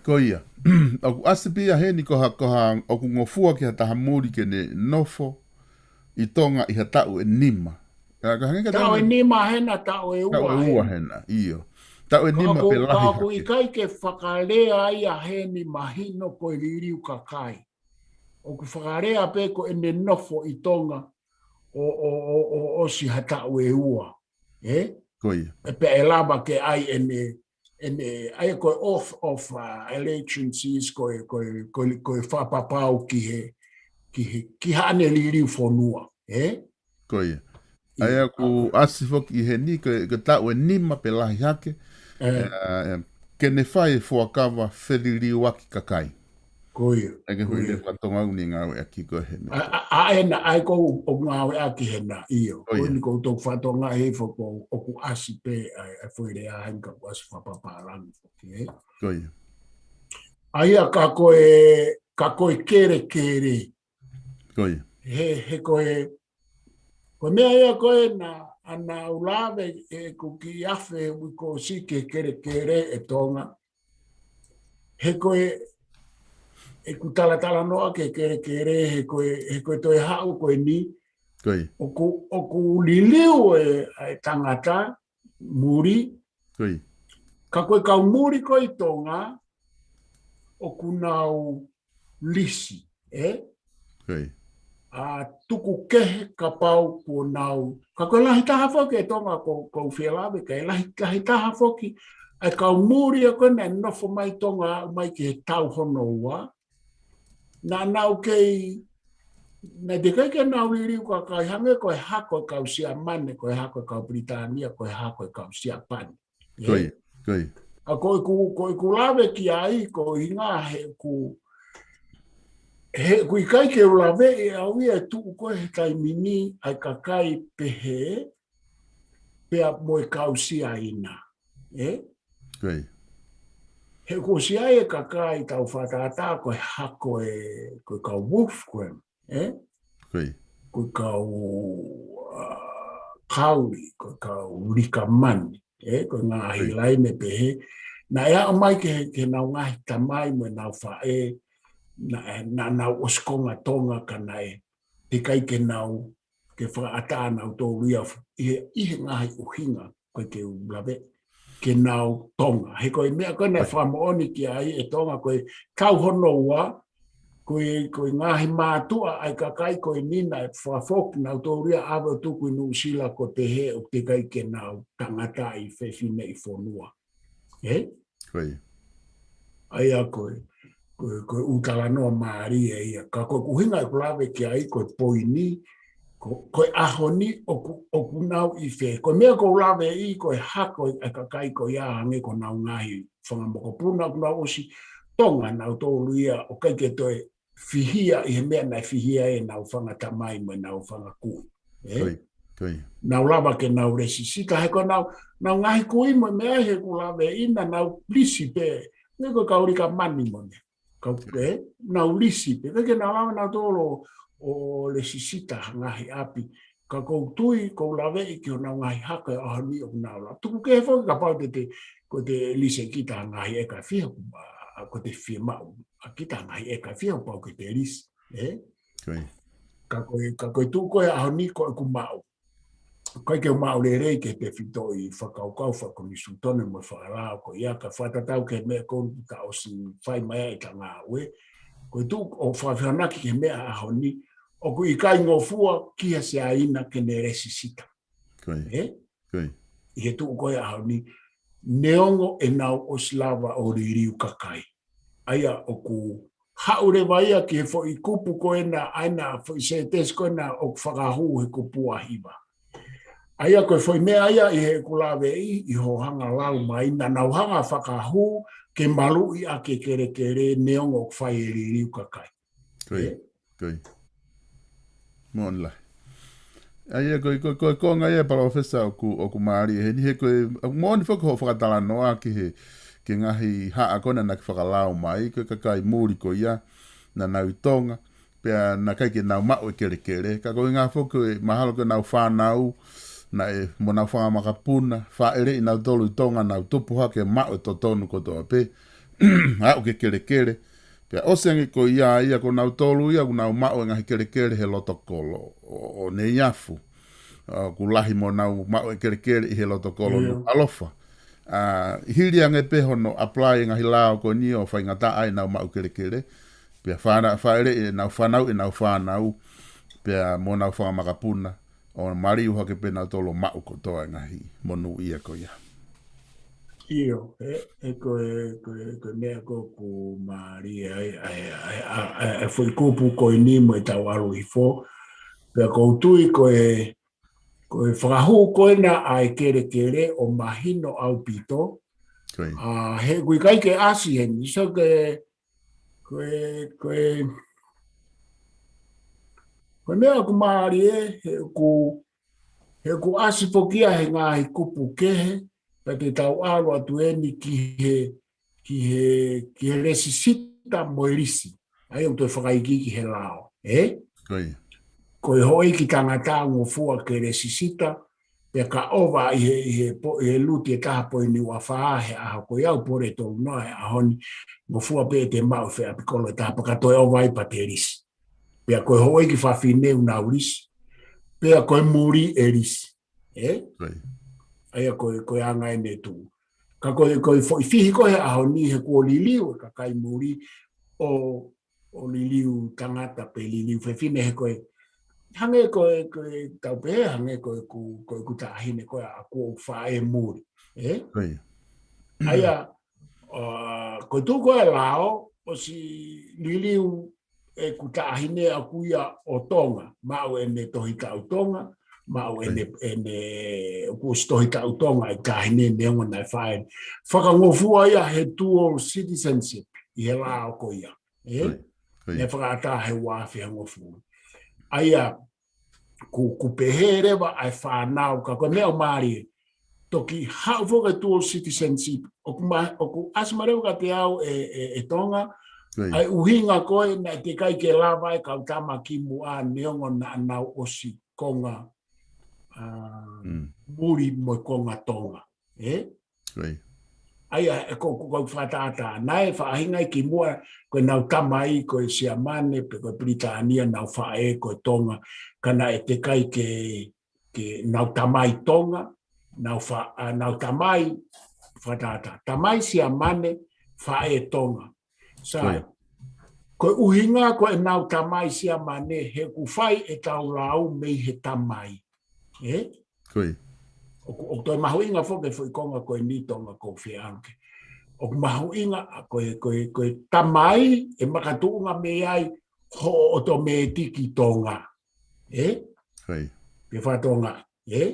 Ko ia. ʻOku ʻasi pē ia heni ko ha, ko ha, ʻoku ngofua ki ha taha muli ke ne nofo ʻi Tonga ʻi ha taʻu ʻe nima. Ka, ka hangē ka Taʻu ʻe nima hena, taʻu ʻe ua hena. Taʻu ʻe ua hena, ʻio. Taʻu ʻe nima pe lahi hake. Ka ʻoku ʻikai ke fakalea ia heni mahino ko e liliu kakai. ʻOku fakalea pē ko ʻene nofo ʻi Tonga ʻo, ʻo, ʻo, ʻo, ʻosi ha taʻu ʻe ua. Ē? Ko ia. ʻE pea ʻe lava ke ʻai ʻene, ʻene, ʻai ko e oath of, uh, allegiances, ko e, ko e, ko e, ko e fakapapau ki he, ki he, ki haʻane liliu fonua. Ē? Ko ia. ʻA ia ʻoku ʻasi foki ʻi heni, ko e, ko e taʻu ʻe nima pe lahi hake. Ē. Ē, ē, ke ne fai e fuakava feliliuaki kakai. Ko ia. ʻE ke hui le fatonga uni ngāueʻaki ko e heni. ʻA, ʻa, ʻa ena, ʻa e ko u, ʻoku ngāueʻaki hena, ʻio. Ko ia. Ko eni ko u toki fatonga he fo ko ʻoku ʻasi pē, ʻa e, ʻa e foʻi lea heni ka ʻoku ʻasi fakapapālangi foki, ē? Ko ia. ʻA ia ka ko e, ka ko e kelekele. Ko ia. He, he ko e, ko e meʻa ia ko ē naʻa, naʻa u lave ʻeku kiʻi afe ʻi ko si ke kelekele ʻe Tonga. He ko e, ʻeku talatalanoa ke kelekele, he ko e, he ko e toe haʻu ko eni. Ko ia. ʻOku, ʻoku liliu e, ʻa e tangata, muli. Ko ia. Ka ko e kau muli ko ē ʻi Tonga, ʻoku nau lisi, ē? Ko ia. ʻA tuku kehe kapau kuo nau. Ka ko e lahi taha foki ʻe Tonga ko, ko u fie lave, ka e lahi, lahi taha foki ʻa e kau muli ʻa ko ē naʻe nofo mai Tonga aʻu mai ki he taʻu hono ua. Naʻa nau kei, naʻe teʻeki ke nau liliu kakai hangē ko e hako e kau Siamane, ko e hako e kau Pilitānia, ko e hako e kau Siapani. Ko ia, ko ia. ʻA ko ʻeku, ko ʻeku lave ki ai, ko e ʻuhinga he ʻoku, he ʻoku ʻikai ke u laveʻi ʻe au ia e tuʻu ko ē he taimi ni ʻa e kakai pehē, pea mo e kau Siaina. Ē? Ko ia. He ʻoku ʻosi ʻi ai e kakai tau fakatātā ko e hako e, ko e kau Wolf ko ē. Ē? Ko ia. Ko e kau, ʻa, Kauli, ko e kau Likamani, ē? Ko e ngaahi laine pehē. Naʻe aʻu mai ke, ke nau ngaahi tamai mo e nau faʻē, naʻe, naʻa nau ʻosi konga Tonga ka naʻe teʻeki ke nau, ke fakaʻatā nautolu ia ʻi he, ʻi he ngaahi ʻuhinga ko ē ke u lave ke nau Tonga. He ko e meʻa ko ē naʻe fakamoʻoni ki ai ʻe Tonga ko e taʻu hono ua, ko e, ko e ngaahi mātuʻa ʻa e kakai ko eni naʻe fakafoki nautolu ia ʻave ʻo tuku ʻi Nuʻusila ko e pehē ʻoku teʻeki ke nau tangataʻi fefineʻi fonua. Ē? Ko ia. ʻA ia ko e, ko e, ko e ʻū talanoa mālie ia. Ka ko e ʻuhinga ʻeku lave ki ai ko e poini, ko, ko e ʻaho ni ʻoku, ʻoku nau ʻi fē. Ko e meʻa ʻoku ou laveʻi ko e hako e kakai ko ia hangē ko honau ngaahi fanga mokopuna ʻoku nau ʻosi Tonga nautolu ia ʻoku ʻikai ke toe fihia ʻi he meʻa naʻe fihia ai ʻenau fanga tamai mo ʻenau fanga kui. Ē? Ko ia, ko ia. Nau lava ke nau lēsisita, he ko ʻenau, ʻenau ngaahi kui mo e meʻa he ʻoku ou laveʻi naʻa nau lisi pē. Hangē ko e kau Likamani mo e meʻa. Kau, ē? Nau lisi pē. ʻIkai ke nau lava nautolu ʻo lēsisita ha ngaahi ʻapi. Ka ʻoku ou tui, ʻoku ou laveʻi ki honau ngaahi hako he ʻaho ni ʻoku nau lava. Tuku kehe foki kapau te te, ko te lisi kita ha ngaahi ʻeka ʻe fiha, ʻa, ko te fiemaʻu ʻa kita ha ngaahi ʻeka ʻe fiha pau ke te lisi, ē? Ko ia. Ka ko e, ka ko e tuʻu ko ē he ʻaho ni ko ʻeku maʻu. ʻIkai ke u maʻu lelei ke te fitoʻi fakakaukau fakakonisitūtone mo e fakalao ko ia ka fakatatau ki he meʻa ko ē ʻoku ta ʻosi fai mai ai ʻeta ngāue. Ko e tuʻu ʻo fakafehoanaki ki he meʻa he ʻaho ni, ʻoku ʻikai ngofua ki ha Siaina ke ne lēsisita. Ko ia. Ē? Ko ia. ʻI he tuʻu ko ē he ʻaho ni, neongo ʻenau ʻosi lava ʻo liliu kakai. ʻA ia ʻoku haʻu leva ia ki he foʻi kupu ko ena, ʻa ena foʻi sētesi ko ena ʻoku fakahū he kupu ua hiva. ʻA ia ko e foʻi meʻa ia ʻi heʻeku laveʻi, ʻi hoʻo hanga lau mai, naʻa nau hanga fakahū ke maluʻi ʻaki e kelekele neongo ʻoku fai e liliu kakai. Ko ia. Ē? Ko ia. Moʻoni lahi. ʻA ia, ko e, ko e, ko e konga ia, Palōfesa, ʻoku, ʻoku mālie heni, he ko e, ʻoku moʻoni foki hoʻo fakatalanoa ki he, ki he ngaahi haʻa ko ena naʻa ke fakalau mai, ko e kakai muli ko ia naʻa nau ʻi Tonga, pea naʻe ʻikai ke nau maʻu e kelekele, ka ko e ʻuhinga foki ko e mahalo ko ʻenau fānau, naʻe mo ʻenau fanga makapuna, fāʻeleʻi nautolu ʻi Tonga, nau tupu hake maʻu e totonu kotoa pē, aʻu ki he kelekele, pea ʻosi ange ko ia ia ko nautolu ia, ʻoku nau maʻu e ngaahi kelekele he loto kolo, ʻo, ʻo Neiafu, ʻoku lahi mo nau maʻu e kelekele ʻi he loto kolo Nukuʻalofa. ʻA, hili ange pē hono apply e ngaahi lao ko eni ʻo faingataʻa ai ʻenau maʻu kelekele, pea fāna-, fāʻeleʻi ʻenau fānau, ʻenau fānau, pea mo ʻenau fanga makapuna, ʻo maliu hake pē nautolu ʻo maʻu kotoa e ngaahi monūʻia ko ia. ʻIo, ʻe, ʻe ko e, ko e, ko e meʻa ko ē ʻoku mālie ai, ʻa e, ʻa e, ʻa e, ʻa e, ʻa e foʻi kupu ko eni mo ʻetau ʻalu hifo, pea ʻoku ou tui ko e, ko e fakahū ko ena ʻa e kelekele ʻoku mahino ʻaupito. Ko ia. ʻA, he ʻoku ʻikai ke ʻasi heni, so ke, ko e, ko e, ko e meʻa ʻoku mālie, he ʻoku, he ʻoku ʻasi foki ia he ngaahi kupu kehe, pea te tau ʻalu atu eni ki he, ki he, ki he lesisita mo e lisi. ʻA ia ʻoku toe fakaikiiki he lao, ē? Ko ia. Ko e houʻeiki tangata ngofua ke lesisita, pea ka ʻova ʻi he, ʻi he po-, ʻi he luti ʻe taha poini ua fā he ʻaho ko ia, ʻoku pole tonu noa he ʻaho ni, ngofua pē ʻete maʻu e feʻapikolo ʻe taha pea ka toe ʻova ai pea te lisi. Pea ko e houʻeiki fafine ʻoku nau lisi, pea ko e muli ʻe lisi. Ē? Ko ia. ʻA ia ko e, ko e anga ʻene tuʻu. Ka ko e, ko e foʻi fihi ko ē he ʻaho ni he kuo liliu e kakai muli ʻo, ʻo liliu tangata pe liliu fefine he ko e, hangē ko e, ko e tau pehē, hangē ko e ku, ko e ku taʻahine ko ē ʻa kuo faʻē muli. Ē? Ko ia. ʻA ia, ʻa, ko e tuʻu ko ē lao, ʻosi liliu ʻeku taʻahine ʻaʻaku ia ʻo Tonga, maʻu ʻene tohi taʻu Tonga, maʻu ʻene, ʻene, ʻoku ʻosi tohi taʻu Tonga e taʻahine neongo naʻe faʻē. Fakangofua ia he dual citizenship ʻi he lao ko ia. Ē? Ko ia. Naʻe fakaʻatā he ua afe hongofulu. ʻA ia, ʻoku, ʻoku pehē leva ʻa e fānau, ka ko e meʻa ʻoku mālie, toki haʻu foki e dual citizenship, ʻoku ma-, ʻoku ʻasi mai leva kiate au ʻe, ʻe, ʻe Tonga, Ko ia. ʻa e ʻuhinga ko ē naʻe teʻeki ai ke lava e kau tama kimuʻa neongo naʻa nau ʻosi konga, ʻa, Mm. muli mo e konga Tonga. Ē? Ko ia. ʻA ia, ʻe ko, ko, ko fakatātā. Naʻe faʻahinga ʻi kimuʻa, ko ʻenau tamai, ko e Siamane, pe ko e Pilitānia, nau faʻē, ko e Tonga, ka naʻe teʻeki ai ke, ke nau tamai Tonga, nau fa-, ʻa, nau tamai, fakatātā. Tamai Siamane, faʻē Tonga. Sai. Ko ia. Ko e ʻuhinga ko ʻenau tamai Siamane, he ʻoku fai ʻetau lau mei he tamai. Ē? Ko ia. ʻOku, ʻoku toe mahuʻinga foki e foʻi konga ko eni Tonga ko feanke. ʻOku mahuʻinga ʻa ko e, ko e, ko e tamai ʻe makatuʻunga mei ai hoʻo ʻotomētiki Tonga. Ē? Ko ia. Ke fakatonga. Ē?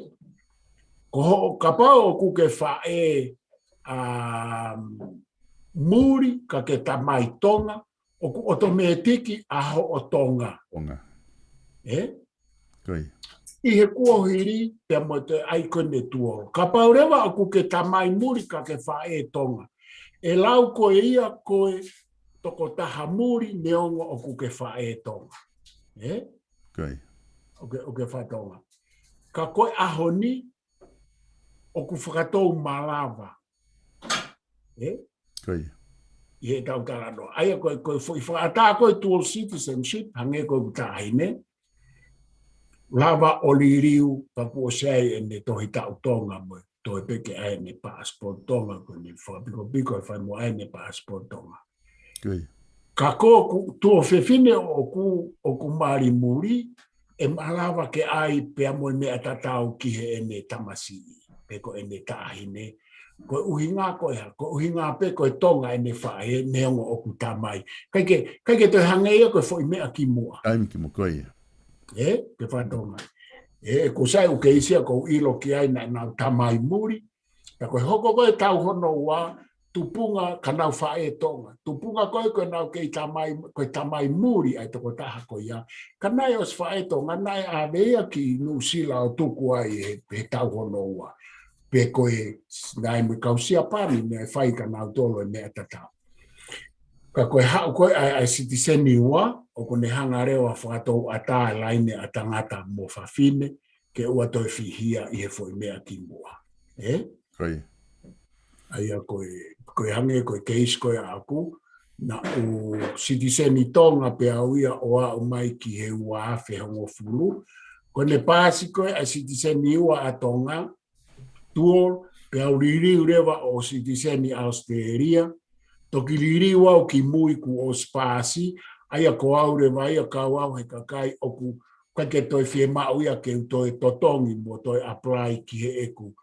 Ko hoʻo kapau ʻoku ke faʻē, ʻa, muli ka ke tamai Tonga, ʻoku ʻotomētiki ʻa hoʻo Tonga. Tonga. Ē? Ko ia. ʻI he kuohili pea mo e toe ʻai ko ē ʻene dual. Kapau leva ʻoku ke tamai muli ka ke faʻē Tonga. ʻE lau ko ia ko e tokotaha muli neongo ʻoku ke faʻē Tonga. Ē? Ko ia. ʻOku ke, ʻoku ke fakatonga. Ka ko e ʻaho ni, ʻoku fakatou malava. Ē? Ko ia. ʻI heʻetau talanoa. ʻA ia ko e, ko e foʻi fakaʻatā ko e dual citizenship, hangē ko e ku taʻahine. Lava ʻo liliu, pea kuo ʻosi ʻai ʻene tohi taʻu Tonga mo e toe pē ke ʻai ʻene passport Tonga, ko ʻene fakapikopiko ʻe fai mo ʻai ʻene passport Tonga. Ko ia. Ka ko ʻeku tuofefine ʻoku, ʻoku mali muli, ʻe malava ke ʻai pea mo e meʻa tatau ki heʻene tamasiʻi, pe ko ʻene taʻahine. Ko e ʻuhinga ko e hā, ko e ʻuhinga pē ko e Tonga ʻene faʻē neongo ʻoku tamai. ʻIkai ke, ʻikai ke toe hangē ia ko e foʻi meʻa kimuʻa. ʻAi mi kimuʻa ko ia. Ē, ke fakatonga. Ē, ʻoku sai ʻoku kei sia ʻoku ou ʻilo ki ai naʻa nau tamai muli. Ka ko e hoko ko e taʻu hono ua, tupunga ka nau faʻē Tonga. Tupunga ko e, ko e nau kei tamai, ko e tamai muli ʻa e tokotaha ko ia. Ka naʻe ʻosi faʻē Tonga, naʻe ʻave ia ki Nuʻusila ʻo tuku ai he, he taʻu hono ua. pe ko e nai mo e kau Siapani, meʻa ʻe fai kia nautolu e meʻa tatau. Ka ko e haʻu ko ē ʻa e, ʻa e sitiseni ua, ʻoku ne hanga leva ʻo fakatouʻatā e laine ʻa tangata mo fafine, ke ʻoua toe fihia ʻi he foʻi meʻa kimuʻa. Ē? Ko ia. ʻA ia ko e, ko e hangē ko e keisi ko ē ʻaʻaku, naʻá ku sitiseni Tonga pea u ʻalu mai ki he ua afe hongofulu. Ko ʻene paasi ko ē ʻa e sitiseni ua ʻa Tonga, dual, pea u liliu leva ʻo sitiseni Australia, toki liliu au kimui kuo ʻosi paasi, ʻa ia ko au leva ia kau au he kakai ʻoku ʻikai ke toe fiemaʻu ia ke u toe totongi mo toe apply ki heʻeku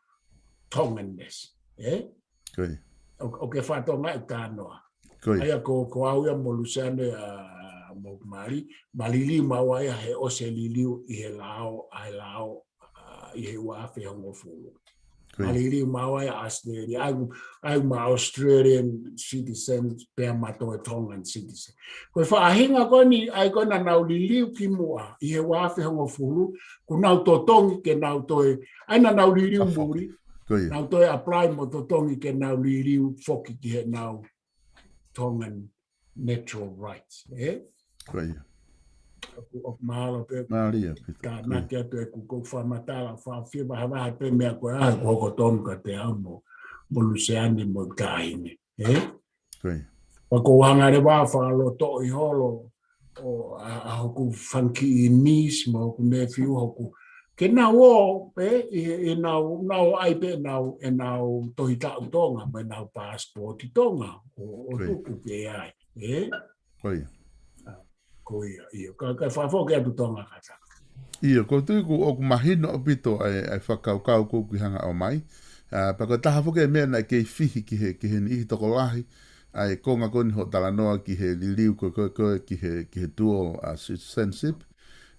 Tonganness. Ē? Ko ia. ʻO, ʻoku ke fakatokangaʻi e talanoa. Ko ia. ʻA ia ko, ko au ia mo Luseane, ʻa, mo Mali, ma liliu maua ia he ʻosi e liliu ʻi he lao, ʻa e lao, ʻa, ʻi he ua afe hongofulu. Ko ia. Ma liliu maua ia Australia, ʻa ia, ʻa ia ma Australian citizen, pea ma toe Tongan citizen. Ko e faʻahinga ko eni, ʻa ia ko ē naʻa nau liliu kimuʻa, ʻi he ua afe hongofulu, kuo nau totongi ke nau toe, ʻa ia naʻa nau liliu muli, ko ia, nau toe apply mo totongi ke nau liliu foki ki heʻenau Tongan natural rights, ē? Ko ia. ʻOku, ʻoku mahalo pē, mālie ʻaupito, ko ia, tānaki atu ʻeku, ko ʻeku fakamatala, fakafiefia vahevahe pē meʻa ko ē, ʻa ia ʻoku hoko tonu kiate au mo, mo Luseane mo e taʻahine, ē? Ko ia. Pea ko u hanga leva ʻo fakalotoʻi holo, ʻo ʻa, ʻa hoku fanga kiʻi niece mo hoku nephew hoku. Ke nau ō, ē, ʻi he, ʻenau, nau ʻai pē ʻenau, ʻenau tohi taʻu Tonga, mo ʻenau passport Tonga, ʻo, ʻo, ko ia, tuku pē ai, ē? Ko ia. ʻA, ko ia, ʻio, ka, ka fakafoki atu Tongakata. ʻIo, ʻoku ou tui ʻoku, ʻoku mahino ʻaupito ʻa e, ʻa e fakakaukau ko ē ʻoku ke hanga ʻo ʻomai. ʻA, pea ko e taha foki e meʻa naʻe kei fihi ki he, ki he niʻihi tokolahi, ʻa e konga ko eni hoʻo talanoa ki he liliu ko ē, ko ē, ko ē ki he, ki he dual, ʻa, citizenship.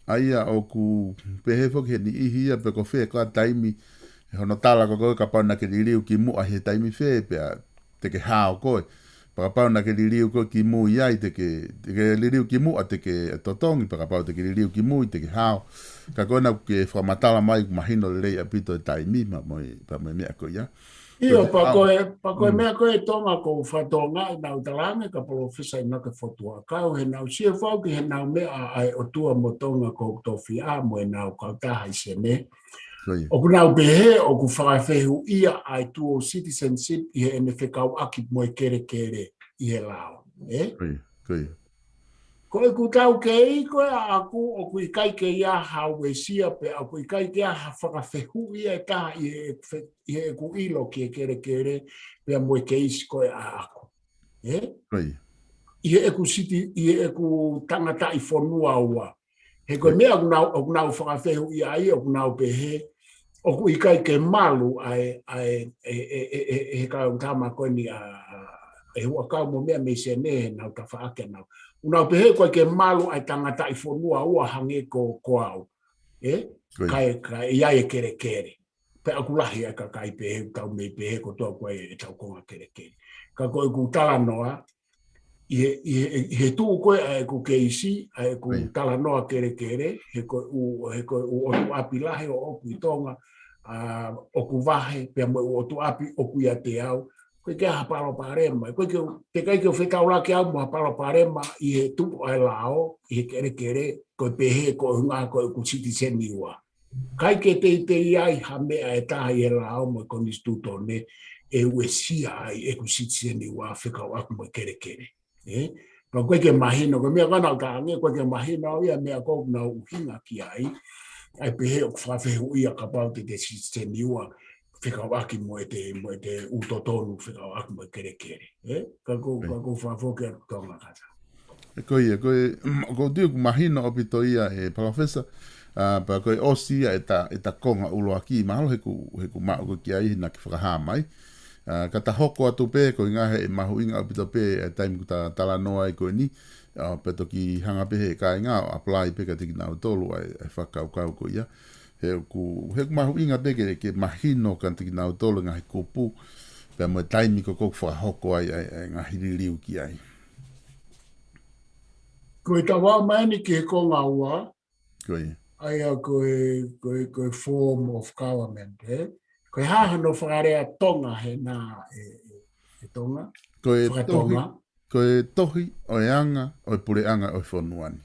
ʻA ia ʻoku pehē foki he niʻihi ia pe ko fē ko ā taimi, he hono tala ko ē ko ē kapau naʻa ke liliu kimuʻa he taimi fē pea te ke hao koe. Pea kapau naʻa ke liliu koe kimui ai te ke, te ke liliu kimuʻa te ke totongi, pea kapau te ke liliu kimui te ke hao. Ka ko ena ʻoku ke fakamatala mai ʻoku mahino lelei ʻaupito e taimi ma mo e, pea mo e meʻa ko ia. ʻIo, pea ko e, pea ko e meʻa ko ē Tonga ʻoku ou fakatokangaʻi naʻa ku talaange kia Palōfesa ʻInoke Fotu Huʻakau, heʻenau sio fau ki heʻenau meʻa ʻa e ʻOtua mo Tonga ko e tofiʻa mo ʻenau kautaha ʻi Senē. Ko ia. ʻOku nau pehē ʻoku fakafehuʻia ʻa e dual citizenship ʻi heʻene fekauʻaki mo e kelekele ʻi he lao. Ē? Ko ia, ko ia. Ko ʻeku taukei ko ē ʻaʻaku ʻoku ʻikai ke ʻi ai ha uesia pe ʻoku ʻikai ke ʻi ai ha fakafehuʻi ʻe taha ʻi he, ʻi heʻeku ʻilo ki he kelekele pea mo e keisi ko ē ʻaʻaku. Ē? Ko ia. ʻI heʻeku siti, ʻi heʻeku tangataʻi fonua ua. He ko e meʻa ʻoku nau, ʻoku nau fakafehuʻia ai, ʻoku nau pehē, ʻoku ʻikai ke malu ʻa e, ʻa e, ʻe, ʻe, ʻe, ʻe, ʻe he kau tama ko eni ʻa, ʻa, ʻe Huʻakau mo meʻa mei Senē heʻenau tafaʻaki ʻenau. ʻOku nau pehē ʻoku ʻikai ke malu ʻa e tangataʻi fonua ua hangē ko, ko au. Ē? Ko ia. Kae, kae ʻi ai e kelekele. Pea ʻoku lahi ʻa e kakai pehē, tau mei pehē ko e tau ko ē ʻetau konga kelekele. Ka ko ʻeku talanoa, ʻi he, ʻi he, ʻi he tuʻu ko ē ʻa ʻeku keisi, ʻa ʻeku, ko ia, talanoa kelekele, he ko e ʻū, he ko e ʻū ʻotu ʻapi lahi ʻoʻoku ʻi Tonga, ʻa, ʻoku vahe, pea mo e ʻū ʻotu ʻapi ʻoku ʻiate au, ʻoku ʻikai ke ʻi ai ha palopalema, ʻoku ʻikai ke, teʻeki ai ke u fetaulaki au mo ha palopalema ʻi he tuʻu ʻa e lao, ʻi he kelekele, ko e pehē, ko e ʻuhinga, ko ʻeku sitiseni ua. ʻIkai ke teitei ai ha meʻa ʻe taha ʻi he lao mo e konisitūtone ʻe uesia ai ʻeku sitiseni ua fekauʻaki mo e kelekele. Ē? Pea ʻoku ʻikai ke mahino, ko e meʻa ko ena ʻoku talaange, ʻoku ʻikai ke mahino ia meʻa ko ē ʻoku nau ʻuhinga ki ai, ʻa e pehē ʻoku fakafehuʻia kapau te ke sitiseni ua fekauʻaki mo ʻete, mo ʻete ʻū totonu fekauʻaki mo e kelekele. Ē? Ka ʻoku, ē, ka ʻoku ou fakafoki atu Tongakata. Ē, ko ia, ko e, ʻoku ou tui ʻoku mahino ʻaupito ia ʻe Palōfesa, ʻa, pea ko e ʻosi ia ʻeta, ʻeta konga ʻuluaki, mahalo he ʻoku, he ʻoku maʻu koe ki ai he naʻa ke fakahā mai. ʻA, ka ta hoko atu pē, ko e ʻuhinga he ʻe mahuʻinga ʻaupito pē, ʻa e taimi ʻoku ta talanoa ai ko eni, ʻa, pea toki hanga pē he kāinga ʻo apply pē kiate kinautolu ʻa e, ʻa e fakakaukau ko ia. He ʻoku, he ʻoku mahuʻinga pē ke, ke mahino kiate kinautolu e ngaahi kupu, pea mo e taimi ko ē ʻoku fakahoko ai, ʻa e, ʻa e ngaahi liliu ki ai. Ko e tau aʻu mai eni ki he konga ua, ko ia, ʻa ia ko e, ko e, ko e form of government, ē? Ko e hā hono fakalea Tonga hena ē, ē, ē Tonga? Ko e tohi, Fakatonga. Ko e tohi ʻo e anga ʻo e puleʻanga ʻo e fonua ni.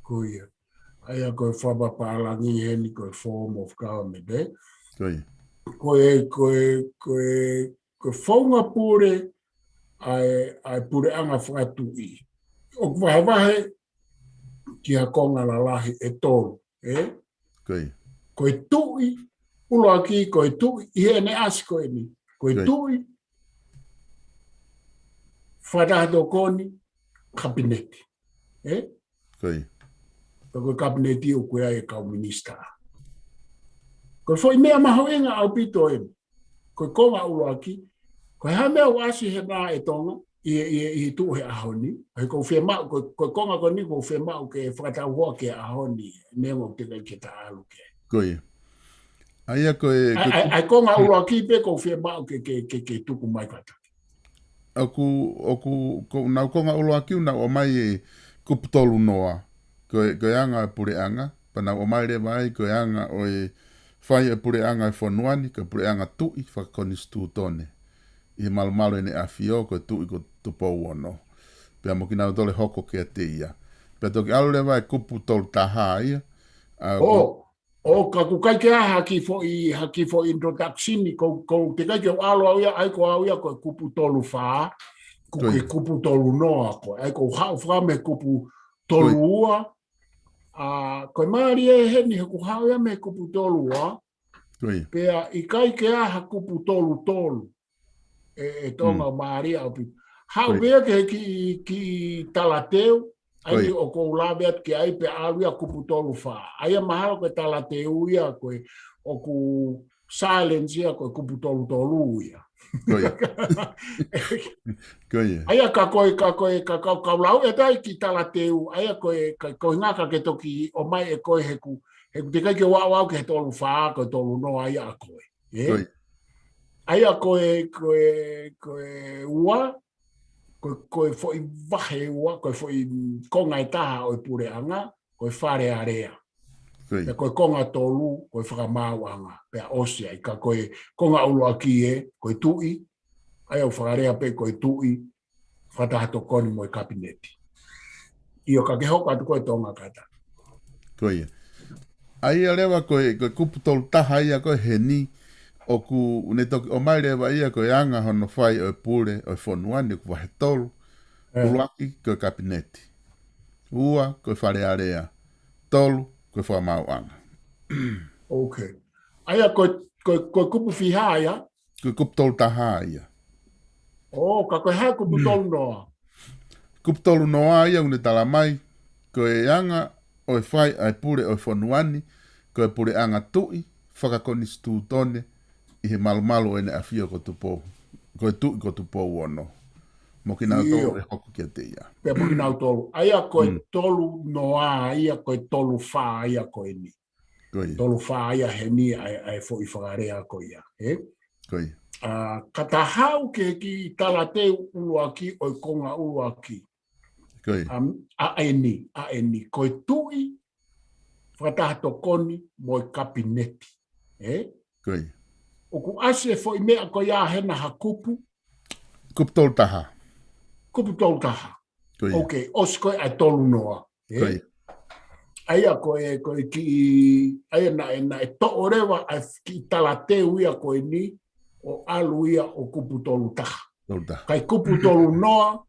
Ko ia. ʻA ia ko e fakapapālangi heni ko e form of government, ē? Ko ia. Ko e, ko e, ko e, ko e founga pule ʻa e, ʻa e puleʻanga fakatuʻi. ʻOku vahevahe ki ha konga lalahi ʻe tolu, ē? Ko ia. Ko e tuʻi, ʻuluaki ko e tuʻi, ʻi heʻene ʻasi ko eni. Ko e Ko ia. tuʻi, fakataha tokoni, kapineti. Ē? Ko ia. Pea ko e kapineti ʻoku ʻi ai e kau minisitā. Ko e foʻi meʻa mahuʻinga ʻaupito eni. Ko e konga ʻuluaki, ko e hā e meʻa ʻoku ʻasi hena ē Tonga, ʻi, ʻi, ʻi tuʻu he ʻaho ni, he ʻoku ou fiemaʻu, ko, ko e konga ko eni ʻoku ou fiemaʻu ke fakatauhoa ki he ʻaho ni, neongo ʻoku teʻeki ke ta ʻalu ki ai. Ko ia. ʻA ia ko e, ʻA, ko e ʻa, ʻa e konga ʻuluaki pē ʻoku ou fiemaʻu ke, ke, ke, ke tuku mai kātaki. ʻOku, ʻoku, ko ʻenau konga ʻuluaki ʻoku nau ʻomai e kupu tolu noa, ko e, ko e anga e puleʻanga, pea nau ʻomai leva ai ko e anga ʻo e fai e puleʻanga e fonua ni, ko e puleʻanga tuʻi fakakonisitūtone. ʻI he malumalu ʻEne ʻAfio, ko e Tuʻi ko Tupou Ono. Pea mo kinautolu ʻe hoko kiate ia. Pea toki ʻalu leva e kupu tolu taha ia. ʻA, ʻO, ʻo ka ʻoku ʻikai ke ʻi ai ha kiʻi foʻi, ha kiʻi foʻi introduction ʻi ko, ko teʻeki ke u ʻalu au ia, ʻa ia ko au ia ko e kupu tolu fā, ko Ko e ia. kupu tolu noa ko, ʻa ia ko u haʻu faka mei he kupu tolu Ko ia. ua, ʻa, ko e mālie heni he ʻoku ou haʻu ia mei he kupu tolu ua, Ko ia. pea ʻikai ke ʻi ai ha kupu tolu tolu, ē, ē Tonga Mm. mālie ʻaupito. Haʻu Ko ia. pē ia ki he kiʻi, kiʻi talateu, ʻa ia Ko ia. ʻoku ou lave atu ki ai pea ʻalu ia kupu tolu fā. ʻA ia mahalo ko e talateu ia ko e ʻoku silence ia ko e kupu tolu tolu ia. Ko ia. Ko ia. ʻA ia ka ko e, ka ko e, ka kau, kau lau ʻe tai kiʻi talateu, ʻa ia ko e, ka, ko e ngaka ke toki ʻomai ʻe koe he ʻoku, he ʻoku teʻeki ke u ʻalu au ki he tolu fā, ko e tolu noa ia ʻa koe. Ē? Ko ia. ʻA ia ko e, ko e, ko e ua, ko e, ko e foʻi vahe ua, ko e foʻi konga ʻe taha ʻo e puleʻanga, ko e Fale Alea. Ko ia. Pea ko e konga tolu, ko e fakamaauʻanga, pea ʻosi ai, ka ko e konga ʻuluaki ē, ko e tuʻi, ʻa ia ʻoku fakalea pē ko e tuʻi, fakataha tokoni mo e kapineti. ʻIo ka ke hoko atu ko e Tonga kātaki. Ko ia. ʻA ia leva ko e, ko e kupu tolu taha ia ko ē heni, ʻoku ne toki ʻomai leva ia ko e anga hono fai ʻo e pule ʻo e fonua ni ʻoku vahe tolu, Ē. ʻuluaki ko e kapineti. Ua ko e Fale Alea. Tolu ko e fakamaauʻanga. Ok. ʻA ia ko e, ko e, ko e kupu fiha ia? Ko e kupu tolu taha ia. ʻO, ka ko e hā e kupu tolu noa? Kupu tolu noa ia ʻoku ne tala mai, ko e anga ʻo e fai ʻa e pule ʻo e fonua ni, ko e puleʻanga tuʻi, fakakonisitūtone, ʻi he malumalu ʻEne ʻAfio ko Tupou, ko e Tuʻi ko Tupou Ono. Mo kinautolu ʻIo. ʻe hoko kiate ia. Pea mo kinautolu. ʻA ia ko e Mm. tolu noa ia, ko e tolu fā ia ko eni. Ko ia. Tolu fā ia heni ʻa e, ʻa e foʻi fakalea ko ia, ē? Ko ia. ʻA, ka ta haʻu ki he kiʻi talateu ʻuluaki ʻo e konga ʻuluaki. Ko ia. ʻA, ʻa eni, ʻa eni, ko e tuʻi, fakataha tokoni mo e kapineti, ē? Ko ia. ʻOku ʻasi e foʻi meʻa ko ia hena ha kupu? Kupu tolu taha. Kupu tolu taha. Ko ia. Ok, ʻosi ko ē ʻa e tolu noa, ē? Ko ia. ʻA ia ko e, ko e kiʻi, ʻa ia naʻe, naʻe toʻo leva ʻa e kiʻi talateu ia ko eni, ʻo ʻalu ia ʻo kupu tolu taha. Tolu taha. Ka e kupu tolu noa,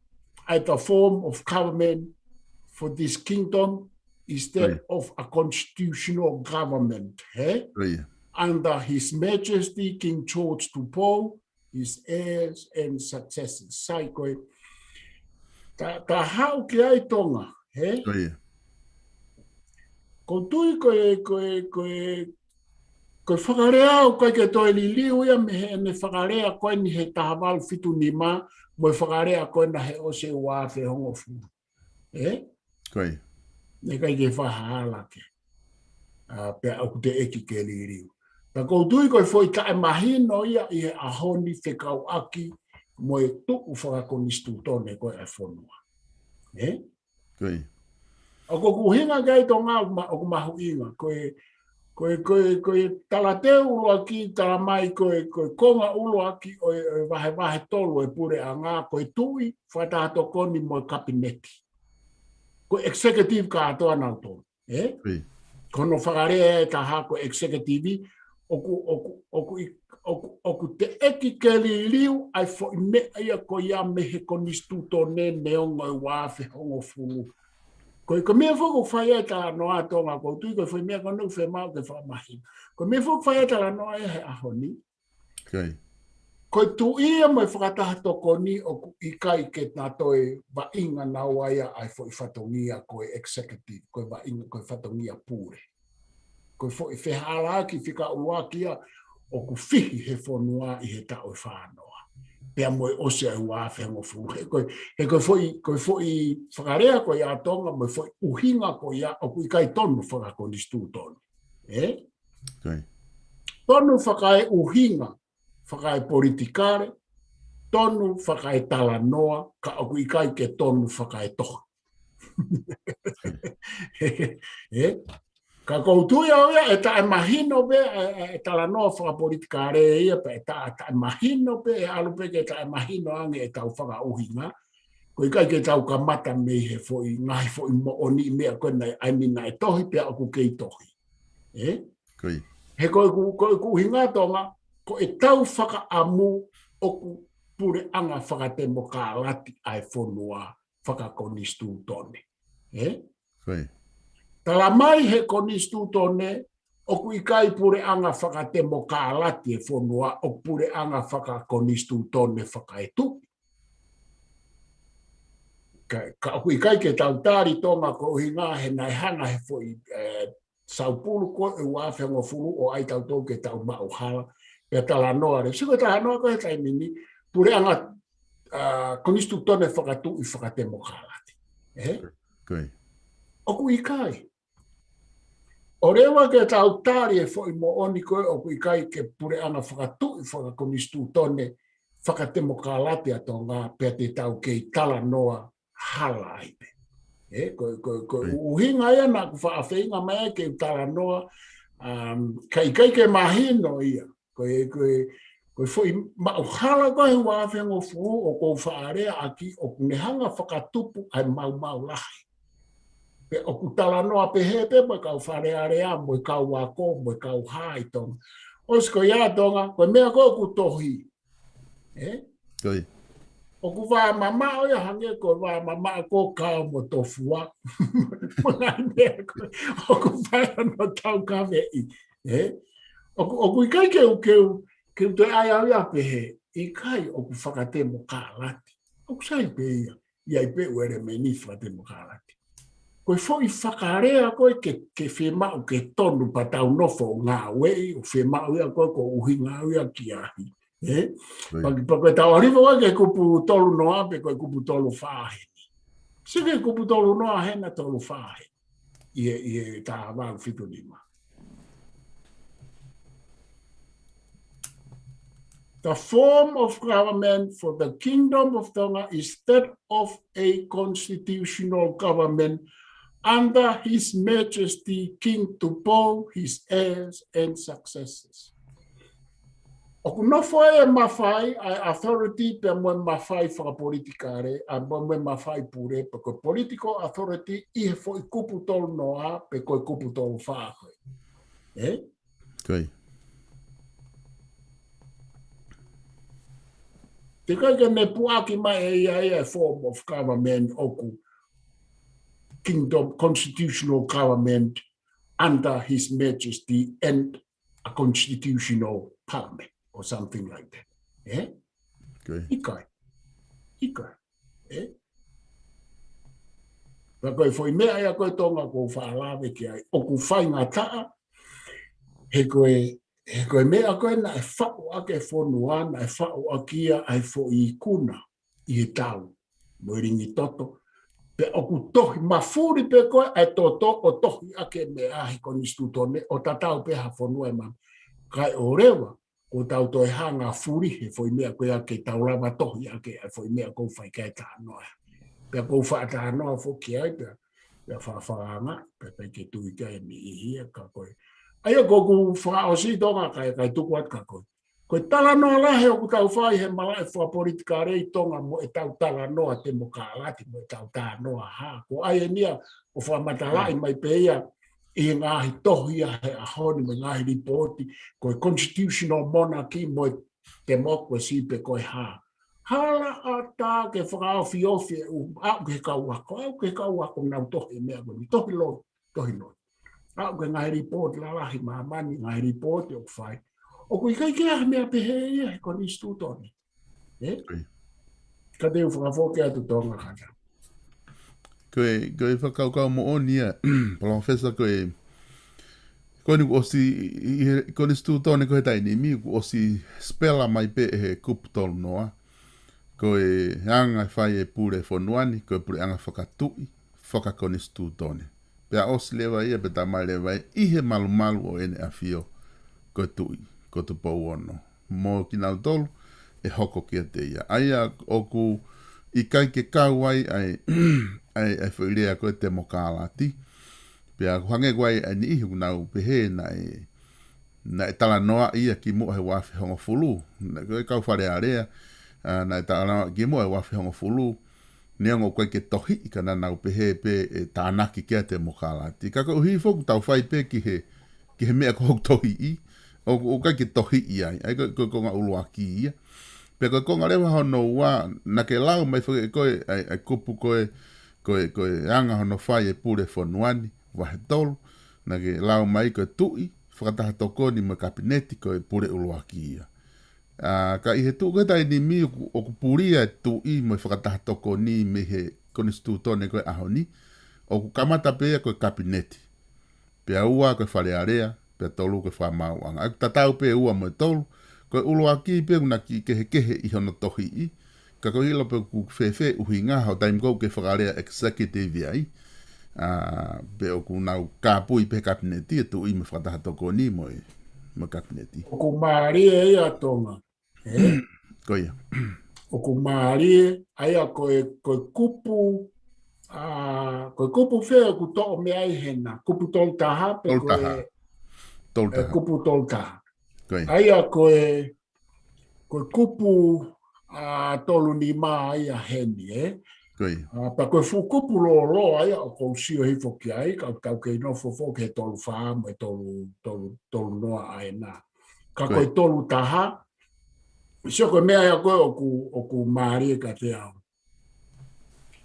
ʻa e the form of government for this kingdom is that Ko ia. of a constitutional government, ē? Ko ia. Under His Majesty King George Tupou, his heirs and successors. Sai ko e. Ta, ta haʻu ki ai Tonga, ē? Ko ia. ʻOku ou tui ko e, ko e, ko e, ko e fakalea ʻoku ʻikai ke toe liliu ia mei heʻene fakalea ko eni he taha valu fitu nima, mo e fakalea ko ena he ʻosi e ua afe hongofulu. Ē? Ko ia. Naʻe ʻikai ke fakahala ke. ʻA, pea ʻoku teʻeki ke liliu. Pea ʻoku ou tui ko e foʻi taʻemahino ia ʻi he ʻaho ni fekauʻaki mo e tuʻu fakakonisitūtone ko ē ʻa e fonua. Ē? Ko ia. ʻOku ou ʻuhinga ki ai Tonga ʻoku ma-, ʻoku mahuʻinga, ko e, Ko e, ko e, ko e talateu ʻuluaki, talamai ko e, ko e konga ʻuluaki ʻo e, ʻo e vahevahe tolu ʻo e puleʻanga, ko e tuʻi, fakataha tokoni mo e kapineti. Ko e executive kātoa nautolu, ē? Ko hono fakalea ʻe taha ko e executive, ʻoku, ʻoku, ʻoku, ʻoku, ʻoku teʻeki ke liliu ʻa e foʻi meʻa ia ko ia mei he konisitūtone neongo e ua afe hongofulu. Ko e, ko e meʻa foki ʻoku fai ai e talanoa Tonga, ʻoku ou tui ko e foʻi meʻa ko eni ʻoku fiemaʻu ke fakamahino. Ko e meʻa foki ʻoku fai ai e talanoa ia he ʻaho ni. Ko e tuʻi ia mo e fakataha tokoni ʻoku ʻikai ke na toe vaʻinga naua ia ʻa e foʻi fatongia ko e executive, ko e vaʻinga, ko e fatongia pule. Ko e foʻi fehālaaki fika ʻuluaki ia ʻoku fihi he fonua ʻi he taʻu ʻe fā noa. Pea mo e ʻosi ʻa e ua afe hongofulu. He ko e, he ko e foʻi, ko e foʻi fakalea ko ia ʻa Tonga mo e foʻi ʻuhinga ko ia ʻoku ʻikai tonu fakakonisitūtone. Ē? Tonu fakaeʻuhinga, fakaepolitikale, tonu fakaetalanoa, ka ʻoku ʻikai ke tonu fakaetohi. Ē? Ka ʻoku ou tui au ia, ʻe taʻemahino pē, ʻe, ʻe, ʻe talanoa fakapolitikale ia, pea ʻe taʻe, taʻemahino pē, ʻe ʻalu pē ke taʻemahino ange ʻetau fakaʻuhinga. Ko e ʻikai ke tau kamata mei he foʻi, ngaahi foʻi moʻoni meʻa ko ena, ʻa eni naʻe tohi pea ʻoku kei tohi. Ē? He ko ʻeku, ko ʻeku ʻuhinga Tonga, ko ʻetau fakaʻamu ʻoku puleʻanga fakatemokālati ʻa e fonua fakakonisitūtone. Ē? Talamai he konisitūtone, ʻoku ʻikai puleʻanga fakatemokālati e fonua, ʻoku puleʻanga fakakonisitūtone fakaetuʻi. Ka, ka ʻoku ʻikai ke tau tali Tonga ko e ʻuhinga he naʻe hanga he foʻi, ē, saupulu ko e ua afe hongofulu ʻo ʻai tautolu ke tau maʻu hala, pea talanoa leva. Sio ko e talanoa ko e he taimi ni, puleʻanga, ā, konisitūtone fakatuʻi fakatemokālati. Ē? ʻOku ʻikai. ʻOleva ke tau tali e foʻi moʻoni ko e ʻoku ʻikai ke puleʻanga fakatuʻi fakakonisitūtone fakatemokālati ʻa Tonga pea te tau kei talanoa hala ai pē. Ē, ko, ko, ko e ʻuhinga ia naʻa ku faʻa feinga mai ai ke u talanoa, um, ka ʻikai ke mahino ia. Ko e, ko e, ko e foʻi maʻu hala ko e ua afe hongofulu ʻoku ou faʻa lea ʻaki ʻoku ne hanga fakatupu ʻa e maumau lahi. Pea ʻoku talanoa pehē pē mo e kau Fale Alea, mo e kau ako, mo e kau hā ʻi Tonga. ʻOsi ko ia Tonga, ko e meʻa ko ē ʻoku tohi. Ē? ʻOku vā mamaʻo ia hangē ko e vā mamaʻo ko e kao mo tofua. Mo e ngaahi meʻa ko ē, ʻoku fai hono taukaveʻi. Ē? ʻOku, ʻoku ʻikai ke u, ke u, ke u toe ʻai au ia pehē, ʻikai ʻoku fakatemokālati. ʻOku sai pē ia, ʻi ai pē ʻū ʻelemeni fakatemokālati. Ko e foʻi fakalea ko ē ke, ke fiemaʻu ke tonu pea tau nofo ʻo ngāueʻi, ʻoku fiemaʻu ia ko e, ko e ʻuhinga ia ki ai. Ē? Pea, pea ko e tau ʻalu hifo ko e kupu tolu noa pe ko e kupu tolu fā heni. Sio ki he kupu tolu noa hena tolu fā heni. ʻI he, ʻi he taha valu fitu nima. The form of government for the Kingdom of Tonga is that of a constitutional government under His Majesty King Tupou, his heirs and successors. ʻOku nofo e mafai, ʻa e authority pea mo e mafai fakapolitikale, ʻa mo e mafai pule, pe ko e political authority ʻi he foʻi kupu tolu noa, pe ko e kupu tolu fā ko ē. Ē? Teʻeki ke ne puʻaki mai ʻe ia e form of government ʻoku kingdom constitutional government under His Majesty and a constitutional parliament or something like that. Ē? ʻIkai. ʻIkai. Ē? Pea ko e foʻi meʻa ia ko e Tonga ʻoku ou faʻa lave ki ai, ʻoku faingataʻa, he ko e, he ko e meʻa ko ē naʻe faʻu ʻaki e fonua, naʻe faʻu ʻaki ia ʻa e foʻi ikuna ʻi he tau mo e lingi toto. Pea ʻoku tohi mafuli pē ko ē ʻa e toto ʻo tohi ʻaki e meʻa he konisitūtone ʻo tatau pē ha fonua ʻe maama. Kae ʻoua leva, ʻoku tau toe hanga fuli he foʻi meʻa ko ia ke tau lava tohi ʻaki e foʻi meʻa ʻoku ou fai ki ai e talanoa. Pea ʻoku ou faʻa talanoa foki ai pea, pea faʻa fakaanga, pea ʻikai ke tui ki ai e niʻihi ia ka ko e ʻA ia ko ʻeku fakaʻosi Tonga kae, kae tuku atu kia koe. Ko e talanoa lahi ʻoku tau fai he malaʻe fakapolitikale ʻi Tonga mo ʻetau talanoa temokalati, mo ʻetau talanoa hā. Ko ʻai eni ia ʻo fakamatalaʻi mai pē ia ʻi he ngaahi tohi ia he ʻaho ni mo e ngaahi lipooti, ko e constitutional monarchy mo e democracy pe ko e hā. Hala ʻatā ke fakaofiofi e ʻū, aʻu ki he kau ako, aʻu ki he kau ako nau tohi e meʻa ko eni, tohi loi, tohi loi. Aʻu ki he ngaahi lipooti lalahi māmani, ngaahi lipooti ʻoku fai. ʻOku ʻikai ke ʻi ai ha meʻa pehē ia he konisitūtone. ʻE? Ka te u fakafoki atu Tonga kātaki. Ko e, ko e fakakaukau moʻoni ia, Palōfesa, ko e, ko eni kuo ʻosi, ʻi he konisitūtone ko e taimi ni, kuo ʻosi spell mai pē he kupu tolu noa. Ko e anga e fai e pule fonua ni, ko e puleʻanga fakatuʻi, fakakonisitūtone. Pea ʻosi leva ia, pea tā mai leva ia, ʻi he malumalu ʻo ʻEne ʻAfio, ko e Tuʻi, ko Tupou Ono. Mo kinautolu, ʻe hoko kiate ia. ʻA ia ʻoku ʻikai ke kau ai, ʻa e, ʻa e, ʻa e foʻi lea ko e temokalati. Pea ʻoku hangē ko e ʻa e niʻihi ʻoku nau pehē naʻe, naʻe talanoaʻi ia kimuʻa he ua afe hongofulu. Naʻe ko e kau Fale Alea, ʻa, naʻe talanoaʻi kimuʻa he ua afe hongofulu. Neongo ʻoku ʻikai ke tohiʻi ka naʻa nau pehē pē ʻe tānaki ki ai e temokalati. Ka koeʻuhi foki ʻoku tau fai pē ki he, ki he meʻa ko ē ʻoku tohiʻi, ʻoku, ʻoku ʻikai ke tohiʻi ai, ʻa ia ko e, ko e konga ʻuluaki ia. Pea ko e konga leva hono ua, naʻa ke lau mai foki ʻe koe, ʻa e, ʻa e kupu ko e, ko e, ko e anga hono fai e pule fonua ni, vahe tolu, naʻa ke lau mai ko e Tuʻi, Fakataha Tokoni mo e Kapineti ko e pule ʻuluaki ia. ʻA, ka ʻi he tuʻu ko e taimi ni ʻoku, ʻoku pulia e Tuʻi mo e Fakataha Tokoni mei he konisitūtone ko e ʻaho ni, ʻoku kamata pē ia ko e Kapineti. Pea ua ko e Fale Alea, pea tolu ko e Fakamaauʻanga. ʻA ia ʻoku tatau pē ua mo e tolu, ko e ʻuluaki pē ʻoku na kiʻi kehekehe ʻi hono tohiʻi, ka ko e ʻilo pē ʻoku fēfē ʻuhinga hoʻo taimi ko ē ʻoku ke fakalea executive ai, ʻa, pe ʻoku nau kāpui pē he Kapineti, e Tuʻi mo e Fakataha Tokoni mo e, mo e Kapineti. ʻOku mālie ia Tonga. ʻE? Ko ia. ʻOku mālie, ʻa ia ko e, ko e kupu, ʻa, ko e kupu fē ʻoku toʻo mei ai hena, kupu tolu taha, pe tolu taha. Ko e, tolu taha. Kupu tolu taha. Ko ia. ʻA ia ko e, ko e kupu, ʻa, tolu nima ia heni, ʻe? Ko ia. ʻA, pea ko e fuʻu kupu lōloa ia ʻoku ou sio hifo ki ai, ka tau kei nofo foki he tolu fā mo e tolu, tolu, tolu noa ʻa ena. Ka ko ia. Ko e tolu taha, sio ko e meʻa ia ko ē ʻoku, ʻoku mālie kiate au.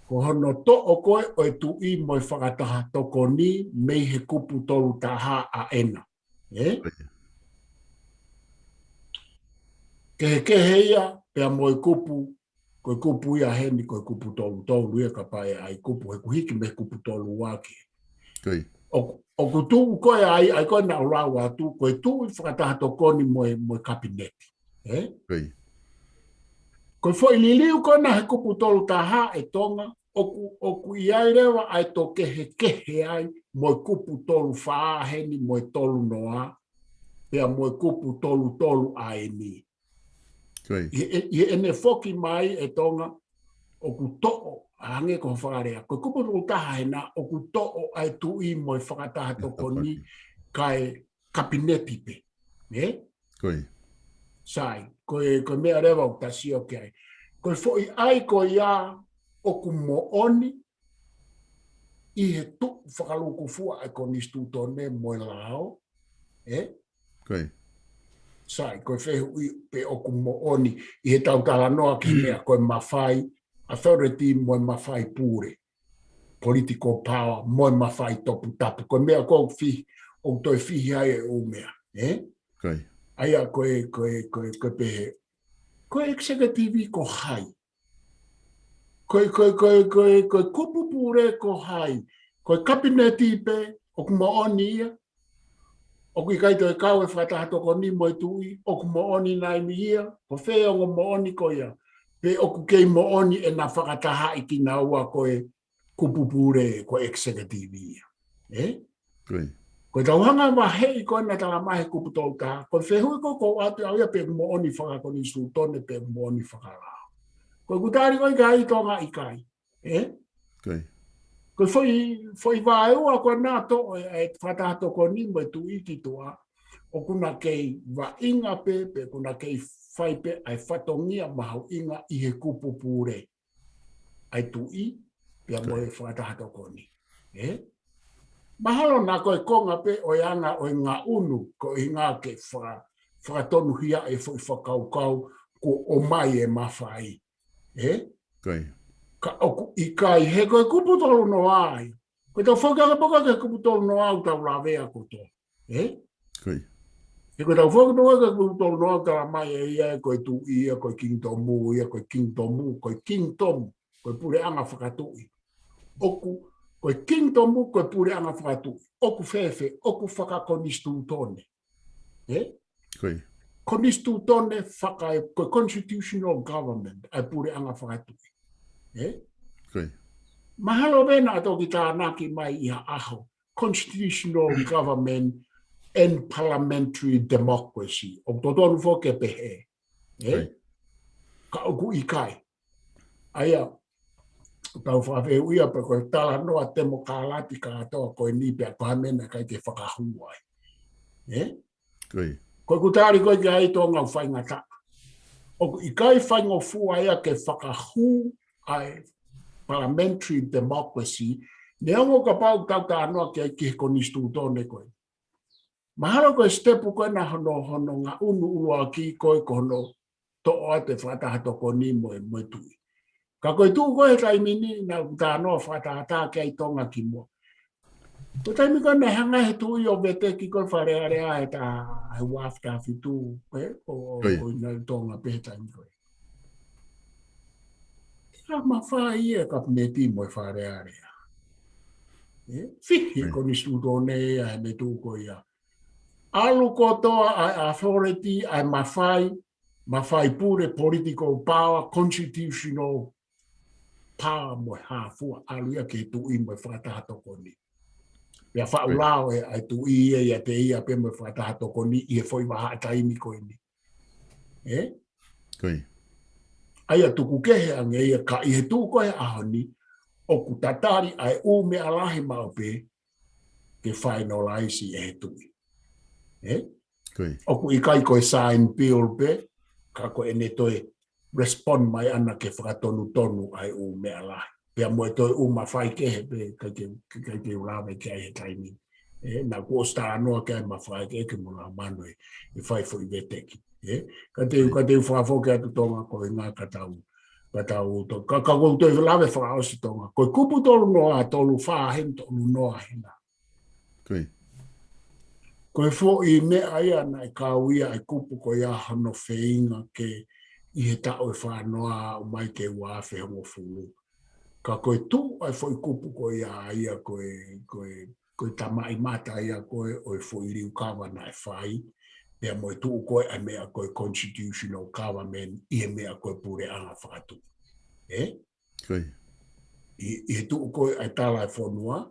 Ko hono toʻo ko ē ʻo e Tuʻi mo e Fakataha Tokoni mei he kupu tolu taha ʻa ena. ʻE? Ko ia. Kehekehe ia, pea mo e kupu, ko e kupu ia heni, ko e kupu tolu tolu ia kapau ʻe ʻai kupu, he ʻoku hiki mei he kupu tolu ʻuluaki. Ko ia. ʻOku, ʻoku tuʻu ko ē ʻa e, ʻa ia ko ē naʻa ku lau atu, ko e Tuʻi, Fakataha Tokoni mo e, mo e Kapineti. ʻE? Ko ia. Ko e foʻi liliu ko ena he kupu tolu taha ʻe Tonga, ʻoku, ʻoku ʻi ai leva ʻa e tō kehekehe ai mo e kupu tolu fā heni mo e tolu noa, pea mo e kupu tolu tolu ʻa eni. Ko ia. ʻI he, ʻi heʻene foki mai ʻe Tonga, ʻoku toʻo, hangē ko hoʻo fakalea, ko e kupu tolu taha hena, ʻoku toʻo ʻa e Tuʻi mo e Fakataha Tokoni, Tokoni. Kae Kapineti pē. ʻE? Ko ia. Sai, ko e, ko e meʻa leva ʻoku ta sio ki ai. Ko e foʻi ʻai ko ia ʻoku moʻoni ʻi he tuʻu fakalūkufua ʻa e konisitūtone mo e lao. ʻE? Ko ia. Sai, ko e fehuʻi pe ʻoku moʻoni ʻi heʻetau talanoa ki he meʻa ko e mafai, authority mo e mafai pule. Political power, mo e mafai toputapu. Ko e meʻa ko ē ʻoku fi-, ʻoku toe fihi ai e ʻū meʻa, ʻe? Ko ia. ʻA ia ko e, ko e, ko e, ko e pehē. Ko e executive ko hai? Ko e, ko e, ko e, ko e, ko e kupu pule ko hai? Ko e Kapineti pē, ʻoku moʻoni ia? ʻOku ʻikai toe kau e Fakataha Tokoni mo e Tuʻi, ʻoku moʻoni nai mei ia, ko fē ongo moʻoni ko ia? Pe ʻoku kei moʻoni ʻena fakatahaʻi kinaua ko e kupu pule ko e executive ia. ʻE? Ko ia. Ko ʻetau hanga vaheʻi ko ena tala mai he kupu tolu taha, ko e fehuʻi ko ē ʻoku ou ʻatu au ia pe ʻoku moʻoni fakakonisitūtone, pe ʻoku moʻoni fakalao. Ko ʻeku tali ko ē ki ai Tonga ʻikai. ʻE? Ko ia. Ko e foʻi, foʻi vaeua ko ena ʻoku ʻi ai e fakataha tokoni mo e tuʻi ki tuʻa, ʻoku na kei vaʻinga pē, pe ʻoku na kei fai pē ʻa e fatongia mahuʻinga ʻi he kupu pule ʻa e tuʻi, pea mo e fakataha tokoni. Ē? Mahalo naʻa ko e konga pē ʻo e anga ʻo e ngaʻunu, ko e ʻuhinga ke faka-, fakatonuhia e foʻi fakakaukau kuo ʻomai e mafai. Ē? Ka ʻoku ʻikai, he ko e kupu tolu noa ia. Ko ʻetau foki ʻa e poka ke kupu tolu noa ʻoku tau lavea kotoa. Ē? He ko ʻetau foki poka ke kupu tolu noa ʻoku tala mai ʻe ia ko e tuʻi ia, ko e kingitomu ia, ko e kingitomu, ko e kingitomu, ko e puleʻanga fakatuʻi. ʻOku, ko e kingitomu, ko e puleʻanga fakatuʻi. ʻOku fēfē, ʻoku fakakonisitūtone. Ē? Konisitūtone faka-, ko e constitutional government, ʻa e puleʻanga fakatuʻi. Ē? Mahalo pē naʻa toki tānaki mai ʻi ha ʻaho, constitutional government and parliamentary democracy. ʻOku totonu foki ke pehē. Ē? Ka ʻoku ʻikai. ʻA ia, tau fakafehuʻia pe ko e talanoa temokalati kātoa ko eni pea ko ha meʻa naʻe ʻikai ke fakahū ai. Ē? Ko ʻeku tali ko ē ki ai Tonga ʻoku faingataʻa. ʻOku ʻikai faingofua ia ke fakahū ʻa e parliamentary democracy, neongo kapau ʻoku tau talanoa ki ai ki he konisitūtone ko ē. Mahalo ko e sitepu ko ena hono, hono ngaʻunu ʻuluaki ko ē ko hono toʻo atu e fakataha tokoni mo e, mo e tuʻi. Ka ko e tuʻu ko ē he taimi ni naʻa ku talanoa fakatātā ki ai Tonga kimuʻa. Ko e taimi ko ē naʻe hanga he tuʻi ʻo veteki ko ē Fale Alea he taʻu ua afe taha fitu, ē, ʻo, ʻo, ʻo ʻi ai Tonga pē he taimi ko ē. Ka mafai e kapineti mo e Fale Alea. Ē, fihi konisitūtone ia he meʻa tuʻu ko ia. ʻAlu kotoa ʻa e authority, ʻa e mafai, mafai pule, political power, constitutional power mo e hā fua, ʻalu ia ki he tuʻi mo e fakataha tokoni. Pea faʻu lao ʻe, ʻa e tuʻi ia ʻiate ia pē mo e fakataha tokoni ʻi he foʻi vahaʻa taimi ko eni. Ē? ʻA ia tuku kehe ange ia ka ʻi he tuʻu ko ē he ʻaho ni, ʻoku tatali ʻa e ʻū meʻa lahi maʻu pē, ke finalize ʻe he tuʻi. Ē? ʻOku ʻikai ko e sign bill pē, ka ko ʻene toe respond mai ʻana ke fakatonutonu ʻa e ʻū meʻa lahi. Pea mo e toe ʻū mafai kehe pē, ʻikai ke, ʻikai ke u lave ki ai he taimi. Ē, naʻa ku ʻosi talanoa ki ai mafai kehe ke mo la mano ʻe, ʻe fai foʻi veteki. Ē? Ka te u, ka te u fakafoki atu Tonga ko e ʻuhinga ka tau, ka tau to-, ka, ka ko u toe lave fakaʻosi Tonga. Ko e kupu tolu noa, tolu fā hena, tolu noa hena. Ko e foʻi meʻa ia naʻe kau ia ʻa e kupu ko ia hono feinga ke ʻi he taʻu ʻe fā noa ʻo mai ki he ua afe hongofulu. Ka ko e tuʻu ʻa e foʻi kupu ko ia, ia ko e, ko e, ko e tamaʻimata ia ko ē ʻo e foʻi liu kava naʻe fai, pea mo e tuʻu ko ē ʻa e meʻa ko e constitutional government ʻi he meʻa ko e puleʻanga fakatuʻi. Ē? ʻI, ʻi he tuʻu ko ē ʻa e tala e fonua,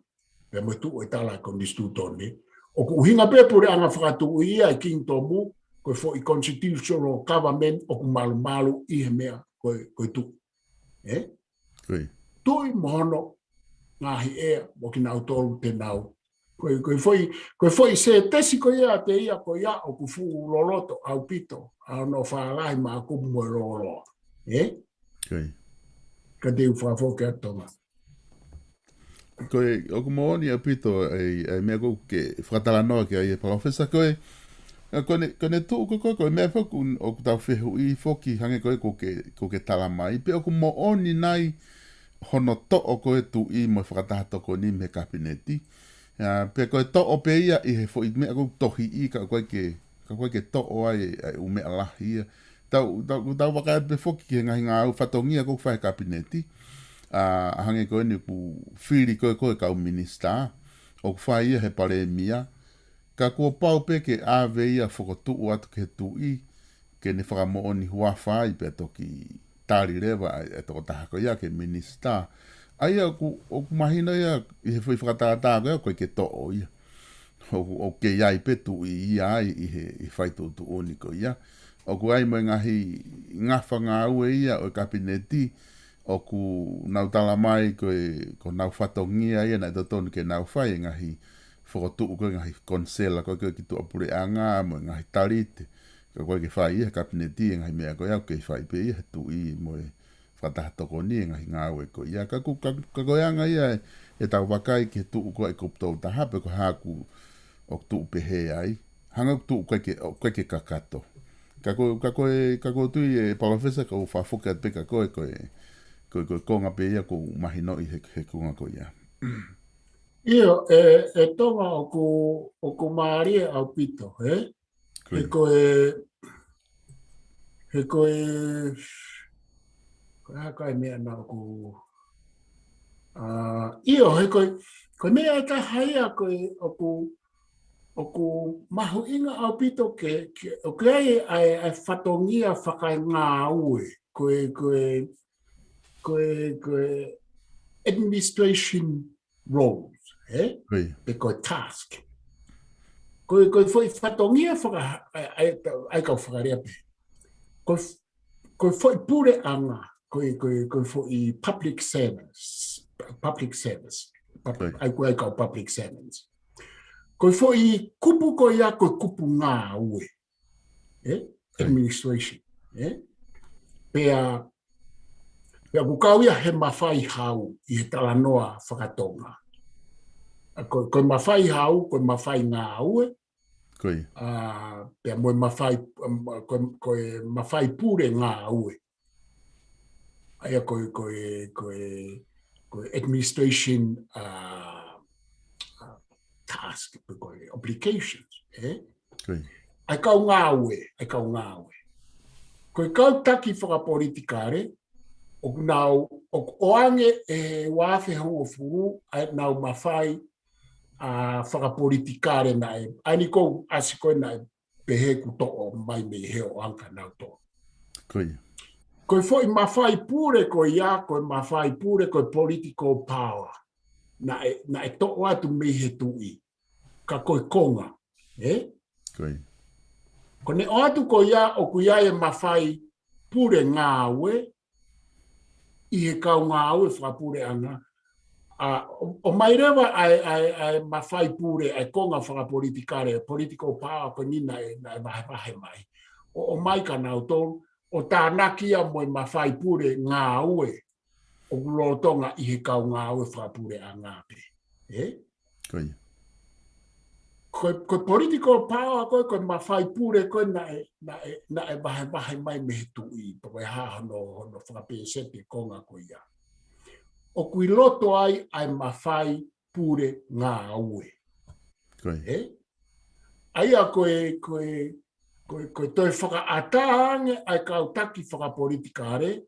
pea mo e tuʻu e tala e konisitūtone, ʻoku ʻuhinga pē puleʻanga fakatuʻi ia e kingitomu, ko e foʻi constitutional government ʻoku malumalu ʻi he meʻa ko e, ko e tuʻi. Ē? Tuʻi mo hono ngaahi ʻea, mo kinautolu te nau. Ko e, ko e foʻi, ko e foʻi sētesi ko ia ʻiate ia ko ia ʻoku fuʻu loloto ʻaupito, ʻa hono fālahi maʻaku mo e lōloa. Ē? Ka te u fakafoki atu Tonga. Ko e, ʻoku moʻoni ʻaupito ʻa e, ʻa e meʻa ko ē ʻoku ke fakatalanoa ki ai ʻe Palōfesa ko ē. ʻA, ko ʻene, ko ʻene tuʻu ko ē ko e, ko e meʻa foki ʻoku, ʻoku tau fehuʻi foki hangē ko ē ʻoku ke, ʻoku ke tala mai. Pe ʻoku moʻoni nai hono toʻo ko ē tuʻi mo e fakataha tokoni mei he kapineti. ʻA, pe ko e toʻo pē ia ʻi he foʻi meʻa ko ē ʻoku tohiʻi ka ʻoku ʻikai ke, ka ʻoku ʻikai ke toʻo ai ʻa e ʻū meʻa lahi ia. Tau, tau, tau vakai pē foki ki he ngaahi ngāue fatongia ko ē ʻoku fai he kapineti. ʻA, ʻa hangē ko eni ʻoku fili ko ē ko e kau minisitā. ʻOku fai ia he palēmia. Ka kuo pau pē ke ʻave ia fokotuʻu atu ki he tuʻi, ke ne fakamoʻoni huafa ai pea toki tali leva ʻa e, ʻa e tokotaha ko ia ke minisitā. ʻA ia ʻoku, ʻoku mahino ia ʻi he foʻi fakatātā ko ia ʻoku ʻikai ke toʻo ia. ʻOku, ʻoku kei ʻi ai pē tuʻi ia ai ʻi he, ʻi he fai tuʻutuʻuni ko ia. ʻOku ʻi ai mo e ngaahi ngafa ngāue ia ʻo e kapineti, ʻoku nau tala mai ko e, ko honau fatongia ia naʻe totonu ke nau fai e ngaahi fokotuʻu ko e ngaahi konisela ko e ki tuʻapuleʻanga mo e ngaahi talite. Ka ko e ke fai ia he kapineti e ngaahi meʻa ko ia ʻoku kei fai pē ia he tuʻi mo e fakataha tokoni e ngaahi ngāue ko ia. Ka ko, ka, ka ko e anga ia e, ʻetau vakai ki he tuʻu ko e kupu tolu taha pe ko e hā ʻoku, ʻoku tuʻu pehē ai. Hanga ʻoku tuʻu ko e ke, ʻoku ke kakato. Ka ko, ka ko e, ka ko e tui e palōfesa ka u fafoka pē ka ko e, ko e, ko e, ko e konga pē ia ʻoku mahinoʻi he, he konga ko ia. ʻIo, e, e Tonga ʻoku, ʻoku mālie ʻaupito, he? Ko He ia. ko e, he ko e, ko e hā kai meʻa naʻa ʻoku, ʻa, ʻio, he ko e, ko e meʻa ʻe taha ia ko e, ʻoku, ʻoku mahuʻinga ʻaupito ke, ke, ʻoku ai ʻa e, ʻa e fatongia fakaengāue, ko e, ko e, ko e, ko e administration roles, he? Ko ia. Pe ko e task. Ko e, ko e foʻi fatongia faka, ʻa e, ʻa e, ʻa e kau fakalea pē. Ko e, ko e foʻi puleʻanga, ko e, ko e, ko e foʻi public service, public service. Pub-, Ko ia. ʻA e ko e kau public servants. Ko e foʻi kupu ko ia, ko e kupu ngāue. E? Ko ia. Administration. E? Pea, pea ʻoku kau ia he mafai hau ʻi he talanoa fakatonga. ʻA, ko, ko e mafai hau, ko e mafai ngāue, Ko ia. ʻa, pea mo e mafai, um, ko, ko e mafai pule ngāue. ʻA ia ko e, ko e, ko e, ko e administration, ʻa, ʻa, task, pe ko e obligations, e? Ko ia. ʻA e kau ngāue, ʻa e kau ngāue. Ko e kau taki fakapolitikale, ʻoku nau, ʻoku ʻoange ʻe he ua afe hongofulu, ʻa ʻenau mafai, ʻa, fakapolitikale naʻe, ʻa eni ʻoku ʻasi ko ē naʻe pehē kuo toʻo mai mei he ʻoange kia nautolu. Ko ia. Ko e foʻi mafai pule ko ia, ko e mafai pule, ko e political power. Naʻe, naʻe toʻo atu mei he tuʻi. Ka ko e konga, e? Ko ia. Ko ʻene ʻoatu ko ia, ʻoku ʻi ai e mafai pule ngāue, ʻi he kau ngāue fakapuleʻanga. ʻA, ʻo, ʻomai leva ʻa e, ʻa e, ʻa e mafai pule, ʻa e konga fakapolitikale, political power ko eni naʻe, naʻe vahevahe mai. ʻO, ʻomai kia nautolu, ʻo tānaki ia mo e mafai pule ngāue, ʻoku lolotonga ʻi he kau ngāue fakapuleʻanga pē. E? Ko ia. Ko e, ko e political power, ko e, ko e mafai pule, ko e naʻe, naʻe, naʻe vahevahe mai mei he tuʻi, pe ko e hā hono, hono fakapēseti konga ko ia. ʻOku ʻi loto ai ʻa e mafai pule ngāue. Ko ia. E? ʻA ia ko e, ko e, ko e, ko e toe fakaʻatā ange ʻa e kau taki fakapolitikale,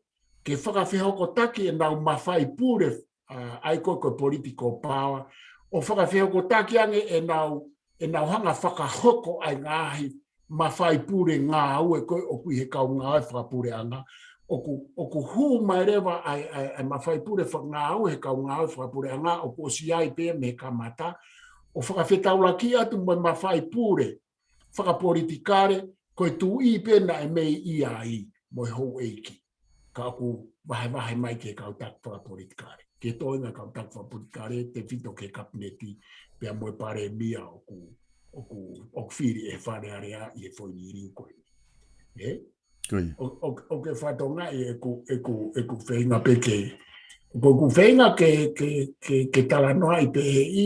ke fakafehokotaki ʻenau mafai pule, ʻa, ʻa ia ko e, ko e political power, ʻo fakafehokotaki ange ʻenau, ʻenau hanga fakahoko ʻa e ngaahi mafai pule ngāue ko ē ʻoku ʻi he kau ngāue fakapuleʻanga, ʻoku, ʻoku hū mai leva ʻa e, ʻa e, ʻa e mafai pule fakangāue he kau ngāue fakapuleʻanga, ʻoku ʻosi ʻi ai pē mei he kamata, ʻo fakafetaulaki atu mo e mafai pule fakapolitikale, ko e tuʻi pē naʻe mei ʻi ai, mo e houʻeiki. Ka ʻoku vahevahe mai ki he kau taki fakapolitikale. Ki he toenga kau taki fakapolitikale, tefito ki he kapineti, pea mo e palēmia ʻoku, ʻoku, ʻoku fili ʻe he Fale Alea ʻi he foʻi liliu ko eni. E? Ko ia. ʻO, ʻo, ʻoku ke fakatokangaʻi ʻeku, ʻeku, ʻeku feinga pē ke, ʻoku ou feinga ke, ke, ke, ke talanoaʻi pē ʻi,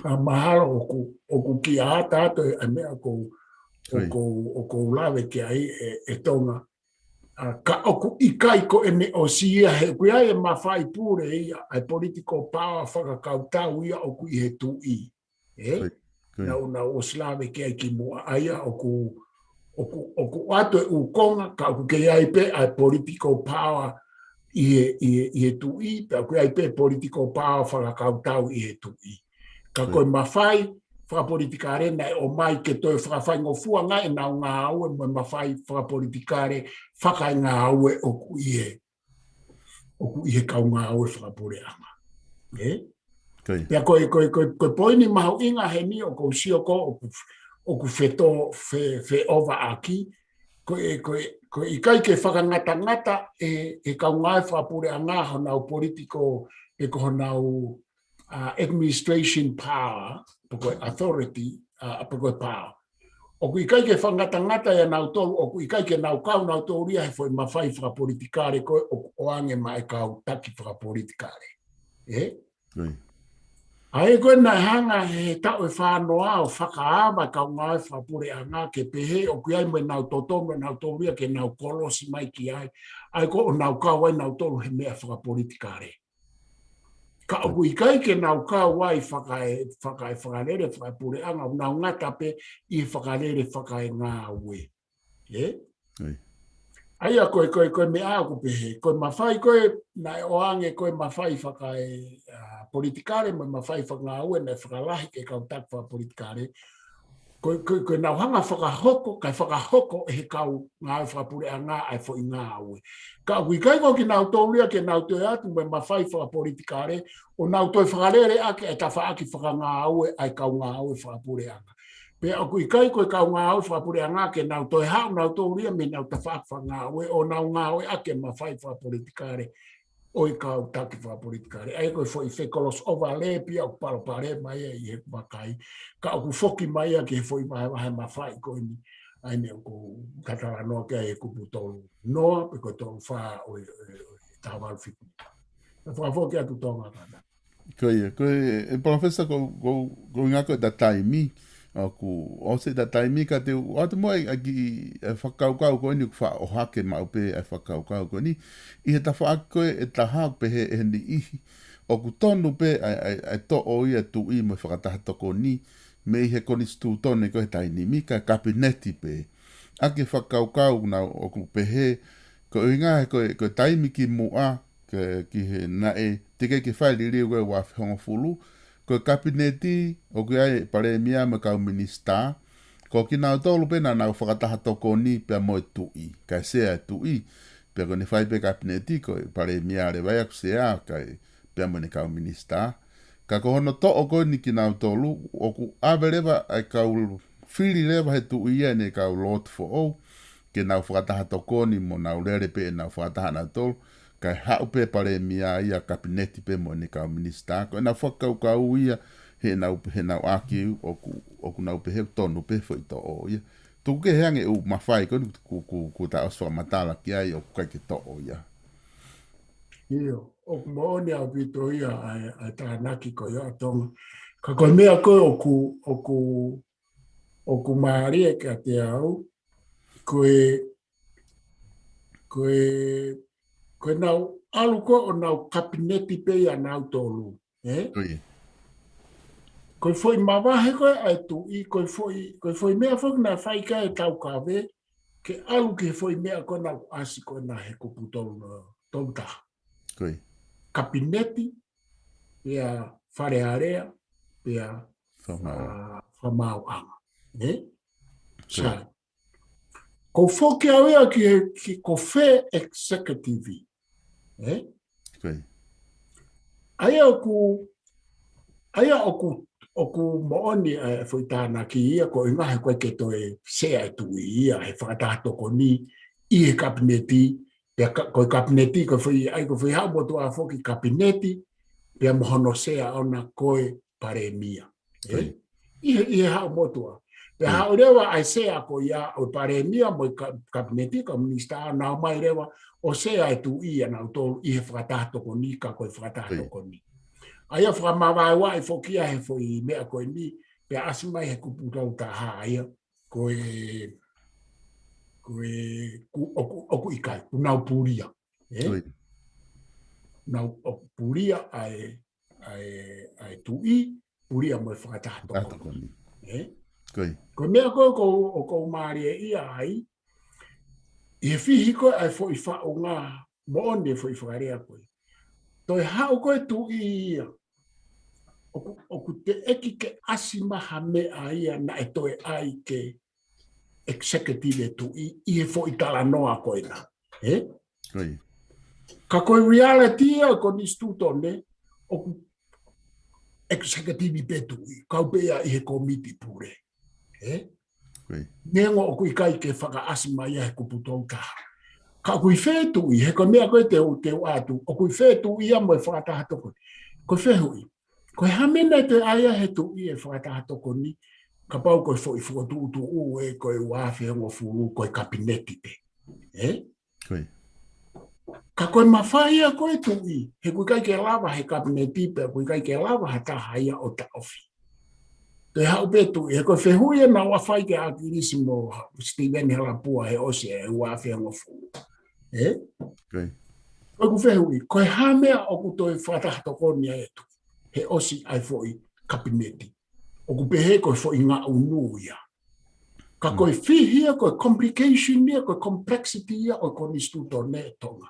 ʻa, mahalo ʻoku, ʻoku kiʻi ʻata atu ʻa e meʻa ʻoku, Ko ia. ʻoku, ʻoku ou lave ki ai ʻe, ʻe Tonga. ʻA, ka ʻoku ʻikai ko ʻene ʻosi ia he ʻoku ʻi ai e mafai pule ia, ʻa e political power fakakautau ia ʻoku ʻi he tuʻi. E? Ko ia. Ko ia. Naʻa ku, naʻa ku ʻosi lave ki ai kimuʻa ʻa ia ʻoku, ʻoku, ʻoku ʻoatu e ʻū konga, ka ʻoku kei ʻi ai pē ʻa e political power ʻi he, ʻi he, ʻi he tuʻi, pea ʻoku ʻi ai pē political power fakakautau ʻi he tuʻi. Ka Ko ia. ko e mafai fakapolitikale naʻe ʻomai ke toe fakafaingofua ange ʻenau ngāue mo e mafai fakapolitikale fakaengāue ʻoku ʻi he, ʻoku ʻi he kau ngāue fakapuleʻanga. E? Ko ia. Pea ko e, ko e, ko e, ko e poini mahuʻinga heni ʻoku ou sio ko ē ʻoku, ʻoku feto, fe, feʻofaʻaki, ko e, ko e, ko e ʻikai ke fakangatangata ʻe, ʻe he kau ngāue fakapuleʻanga honau political, pe ko honau, uh, administration power, pe ko e authority, uh, pe ko e power. ʻOku ʻikai ke fakangatangata ʻia nautolu, ʻoku ʻikai ke nau kau nautolu ia he foʻi mafai fakapolitikale ko ē ʻoku ʻoange maʻa e kau taki fakapolitikale. ʻE? ʻA ia ko ē naʻe hanga he taʻu ʻe fānoa ʻo fakaava e kau ngāue fakapuleʻanga ke pehē ʻoku ʻi ai mo ʻenau totonu ʻa nautolu ia ke nau kolosi mai ki ai. ʻA ia ko ē ʻo nau kau ai nautolu he meʻa fakapolitikale. Ka ʻoku ʻikai ke nau kau ai fakae, fakae fakalele fakapuleʻanga, ʻo nau ngata pē ʻi he fakalele fakaengāue. ʻE? ʻA ia ko e, ko e, ko e meʻa ʻoku pehē, ko e mafai ko ē naʻe ʻoange ko e mafai fakae, uh, politikale, mo e mafai fakangāue naʻe fakalahi ki he kau taki fakapolitikale. Ko e, ko e, ko e nau hanga fakahoko, kae fakahoko ʻe he kau ngāue fakapuleʻanga ʻa e foʻi ngāue. Ka ʻoku ʻikai ko kinautolu ia ke nau toe atu mo e mafai fakapolitikale, ʻo nau toe fakalele ʻaki ʻa e tafaʻaki fakangāue ʻa e kau ngāue fakapuleʻanga. Pea ʻoku ʻikai ko e kau ngāue fakapuleʻanga ke nau toe haʻu nautolu ia mei heʻenau tafaʻaki fakangāue ʻo nau ngāueʻaki e mafai fakapolitikale ʻo e kau taki fakapolitikale. ʻA ia ko e foʻi fekolosi ʻovalē pē ia ʻoku palopalema ia ʻi he vakai. Ka ʻoku foki mai ia ki he foʻi vahevahe mafai ko eni. ʻA ia ne ʻoku ou talanoa ki ai he kupu tolu noa, pe ko e tolu fā ʻo e, ʻo e, ʻo e taha valu fitu. Ka fakafoki atu Tonga kātaki. Ko ia, ko e, ʻe Palōfesa, ko, ko, ko e ʻuhinga ko e ta taimi, ʻoku ʻosi e ta taimi ka te u ʻoatu muʻa ʻa e kiʻi, ʻa e fakakaukau ko eni ʻoku faʻa ʻohake maʻu pē ʻa e fakakaukau ko eni. ʻI he tafaʻaki ko ē ʻe taha ʻoku pehē ʻe he niʻihi, ʻoku tonu pē ʻa e, ʻa e, ʻa e toʻo ia e tuʻi mo e fakataha tokoni, mei he konisitūtone ko ē he taimi ni kae kapineti pē. ʻA e fakakaukau naʻa ʻoku pehē, ko e ʻuhinga he ko e, ko e taimi kimuʻa, ke, ki he naʻe teʻeki ke fai e liliu ko ē ua afe hongofulu, ko e kapineti ʻoku ʻi ai e palēmia mo e kau minisitā, ko kinautolu pē naʻa nau fakataha tokoni pea mo e tuʻi, kae sea e tuʻi, pea ko ʻene fai pē kapineti ko e palēmia leva ia ʻoku sea, kae pea mo ʻene kau minisitā. Ka ko hono toʻo ko eni kinautolu, ʻoku ʻave leva ʻa e kau fili leva he tuʻi ia ʻene kau lotu foʻou, ke nau fakataha tokoni mo nau lele pē ʻenau fakataha nautolu, kae haʻu pē palēmia ia kapineti pē mo ʻene kau minisitā. Ko ʻenau fakakaukau ia, heʻenau, heʻenau ʻaki ʻoku, ʻoku nau pehē ʻoku tonu pē foʻi toʻo ia. Tuku kehe ange ʻū mafai ko eni ku, ku, ku ta ʻosi fakamatala ki ai ʻoku ʻikai ke toʻo ia. ʻIo, ʻoku moʻoni ʻaupito ia ʻa e, ʻa e tānaki ko ia ʻa Tonga. Ka ko e meʻa ko ē ʻoku, ʻoku, ʻoku mālie kiate au, ko e, ko e, ko e nau ʻalu ko ē ʻo nau kapineti pē ia nautolu. ʻE? Ko ia. Ko e foʻi mavahe ko ē ʻa e tuʻi, ko e foʻi, ko e foʻi meʻa foki naʻe fai ki ai e taukave, ke ʻalu ki he foʻi meʻa ko ē naʻe ʻasi ko ē naʻe he kupu tolu, tolu taha. Ko ia. Kapineti, pea Fale Alea, pea Fakamaau. ʻA, Fakamaauʻanga. ʻE? Ko ia. Sai. Ko e foki au ia ki he, ki ko fē executive. ʻE? Ko ia. ʻA ia ʻoku, ʻa ia ʻoku, ʻoku moʻoni ʻa e foʻi tānaki ia ko e ʻuhinga he ʻoku ʻikai ke toe sea e tuʻi ia he fakataha tokoni ʻi he kapineti, pea ka, ko e kapineti ko e foʻi, ʻa ia ko e foʻi haʻu motuʻa foki kapineti, pea mo hono sea ʻona ko e palēmia. ʻE? Ko ia. ʻI he, ʻi he haʻu motuʻa. Pea haʻu leva ʻa e sea ko ia ʻo e palēmia mo e ka, kapineti, kau minisitā, nau ō mai leva ʻo sea e tuʻi ia nautolu ʻi he fakataha tokoni ka ko e fakataha tokoni. ʻA ia fakamavaevaeʻi foki ia he foʻi meʻa ko eni, pea ʻasi mai he kupu tolu taha ia, ko e, ko e, ku, ʻoku, ʻoku ʻikai, kuo nau pulia. ʻE? Ko ia. Nau, ʻoku pulia ʻa e, ʻa e, ʻa e tuʻi, pulia mo e fakataha tokoni. Fakataha tokoni. ʻE? Ko ia. Ko e meʻa ko ē ʻoku ou, ʻoku ou mālieʻia ai, ʻi he fihi ko ē ʻa e foʻi faʻunga moʻoni e foʻi fakalea ko ē. Toe haʻu ko ē tuʻi ia. ʻOku, ʻoku teʻeki ke ʻasi mai ha meʻa ia naʻe toe ʻai ke executive e tuʻi ʻi he foʻi talanoa ko ena. ʻE? Ko ia. Ka ko e reality ia ko e konisitūtone ʻoku executive pē tuʻi, kau pē ia ʻi he komiti pule. ʻE? Neongo ʻoku ʻikai ke fakaʻasi mai ia he kupu tolu taha. Ka ʻoku ʻi fē tuʻi, he ko e meʻa ko ē te u, te u ʻoatu, ʻoku ʻi fē tuʻi ia mo e fakataha tokoni. Ko e fehuʻi. Ko e hā e meʻa naʻe toe ʻai ai he tuʻi e fakataha tokoni, kapau ko e foʻi fokotuʻutuʻu ē ko e ua afe hongofulu ko e kapineti pē. Ē? Ka ko e mafai ia ko e tuʻi, he ʻoku ʻikai ke lava he kapineti pea ʻoku ʻikai ke lava ha taha ia ʻo taʻofi. Toe haʻu pē tuʻi, he ko e fehuʻi ē naʻa fai ki ai ʻa ʻAkilisi mo Steven Halapua he ʻosi e ua afe hongofulu. Ē? Ko ʻeku fehuʻi, ko e hā e meʻa ʻoku toe fakataha tokoni ai e tuʻi he ʻosi ʻa e foʻi kapineti. ʻOku pehē ko e foʻi ngaʻunu ia. Ka ko e fihi ia, ko e complication ia, ko e complexity ia ʻo e konisitūtone ʻo Tonga.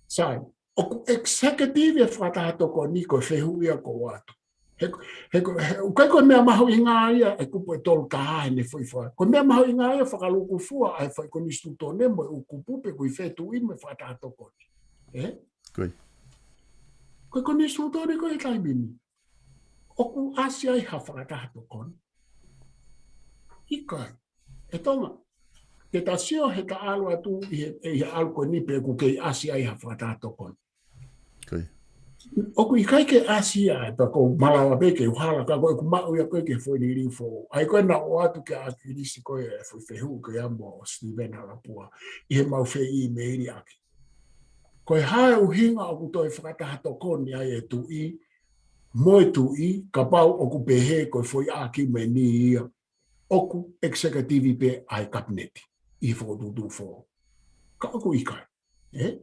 Sai, ʻoku executive e fakataha tokoni ko e fehuʻi ia ʻoku ou ʻoatu. He, he, he, ʻoku ʻikai ko e meʻa mahuʻinga ia e kupu ʻe tolu taha heʻene foʻi fua. Ko e meʻa mahuʻinga ia fakalūkufua ʻa e foʻi konisitūtone mo e ʻū kupu pe ʻoku ʻi fē tuʻi mo e fakataha tokoni. Ē? Ko e konisitūtone ko e taimi ni. ʻOku ʻasi ai ha fakataha tokoni? ʻIkai. ʻE Tonga, te ta sio he ta ʻalu atu ʻi he, ʻi he ʻalu ko eni pe ʻoku kei ʻasi ai ha fakataha tokoni. ʻOku ʻikai ke ʻasi ai, pea ʻoku ou malava pē ke u hala ka ko ʻeku maʻu ia ko ē ke foʻi liliu foʻou. ʻA ia ko ē naʻa ku ʻoatu kia ʻAkilisi ko e foʻi fehuʻi ko ia mo Steven Halapua ʻi heʻemau feʻīmeili ʻaki. Ko e hā e ʻuhinga ʻoku toe fakataha tokoni ai e tuʻi, mo e tuʻi, kapau ʻoku pehē ko e foʻi ʻākiumeni ia, ʻoku executive pē ʻa e kapineti ʻi he fokotuʻutuʻu foʻou. Ka ʻoku ʻikai. Ē?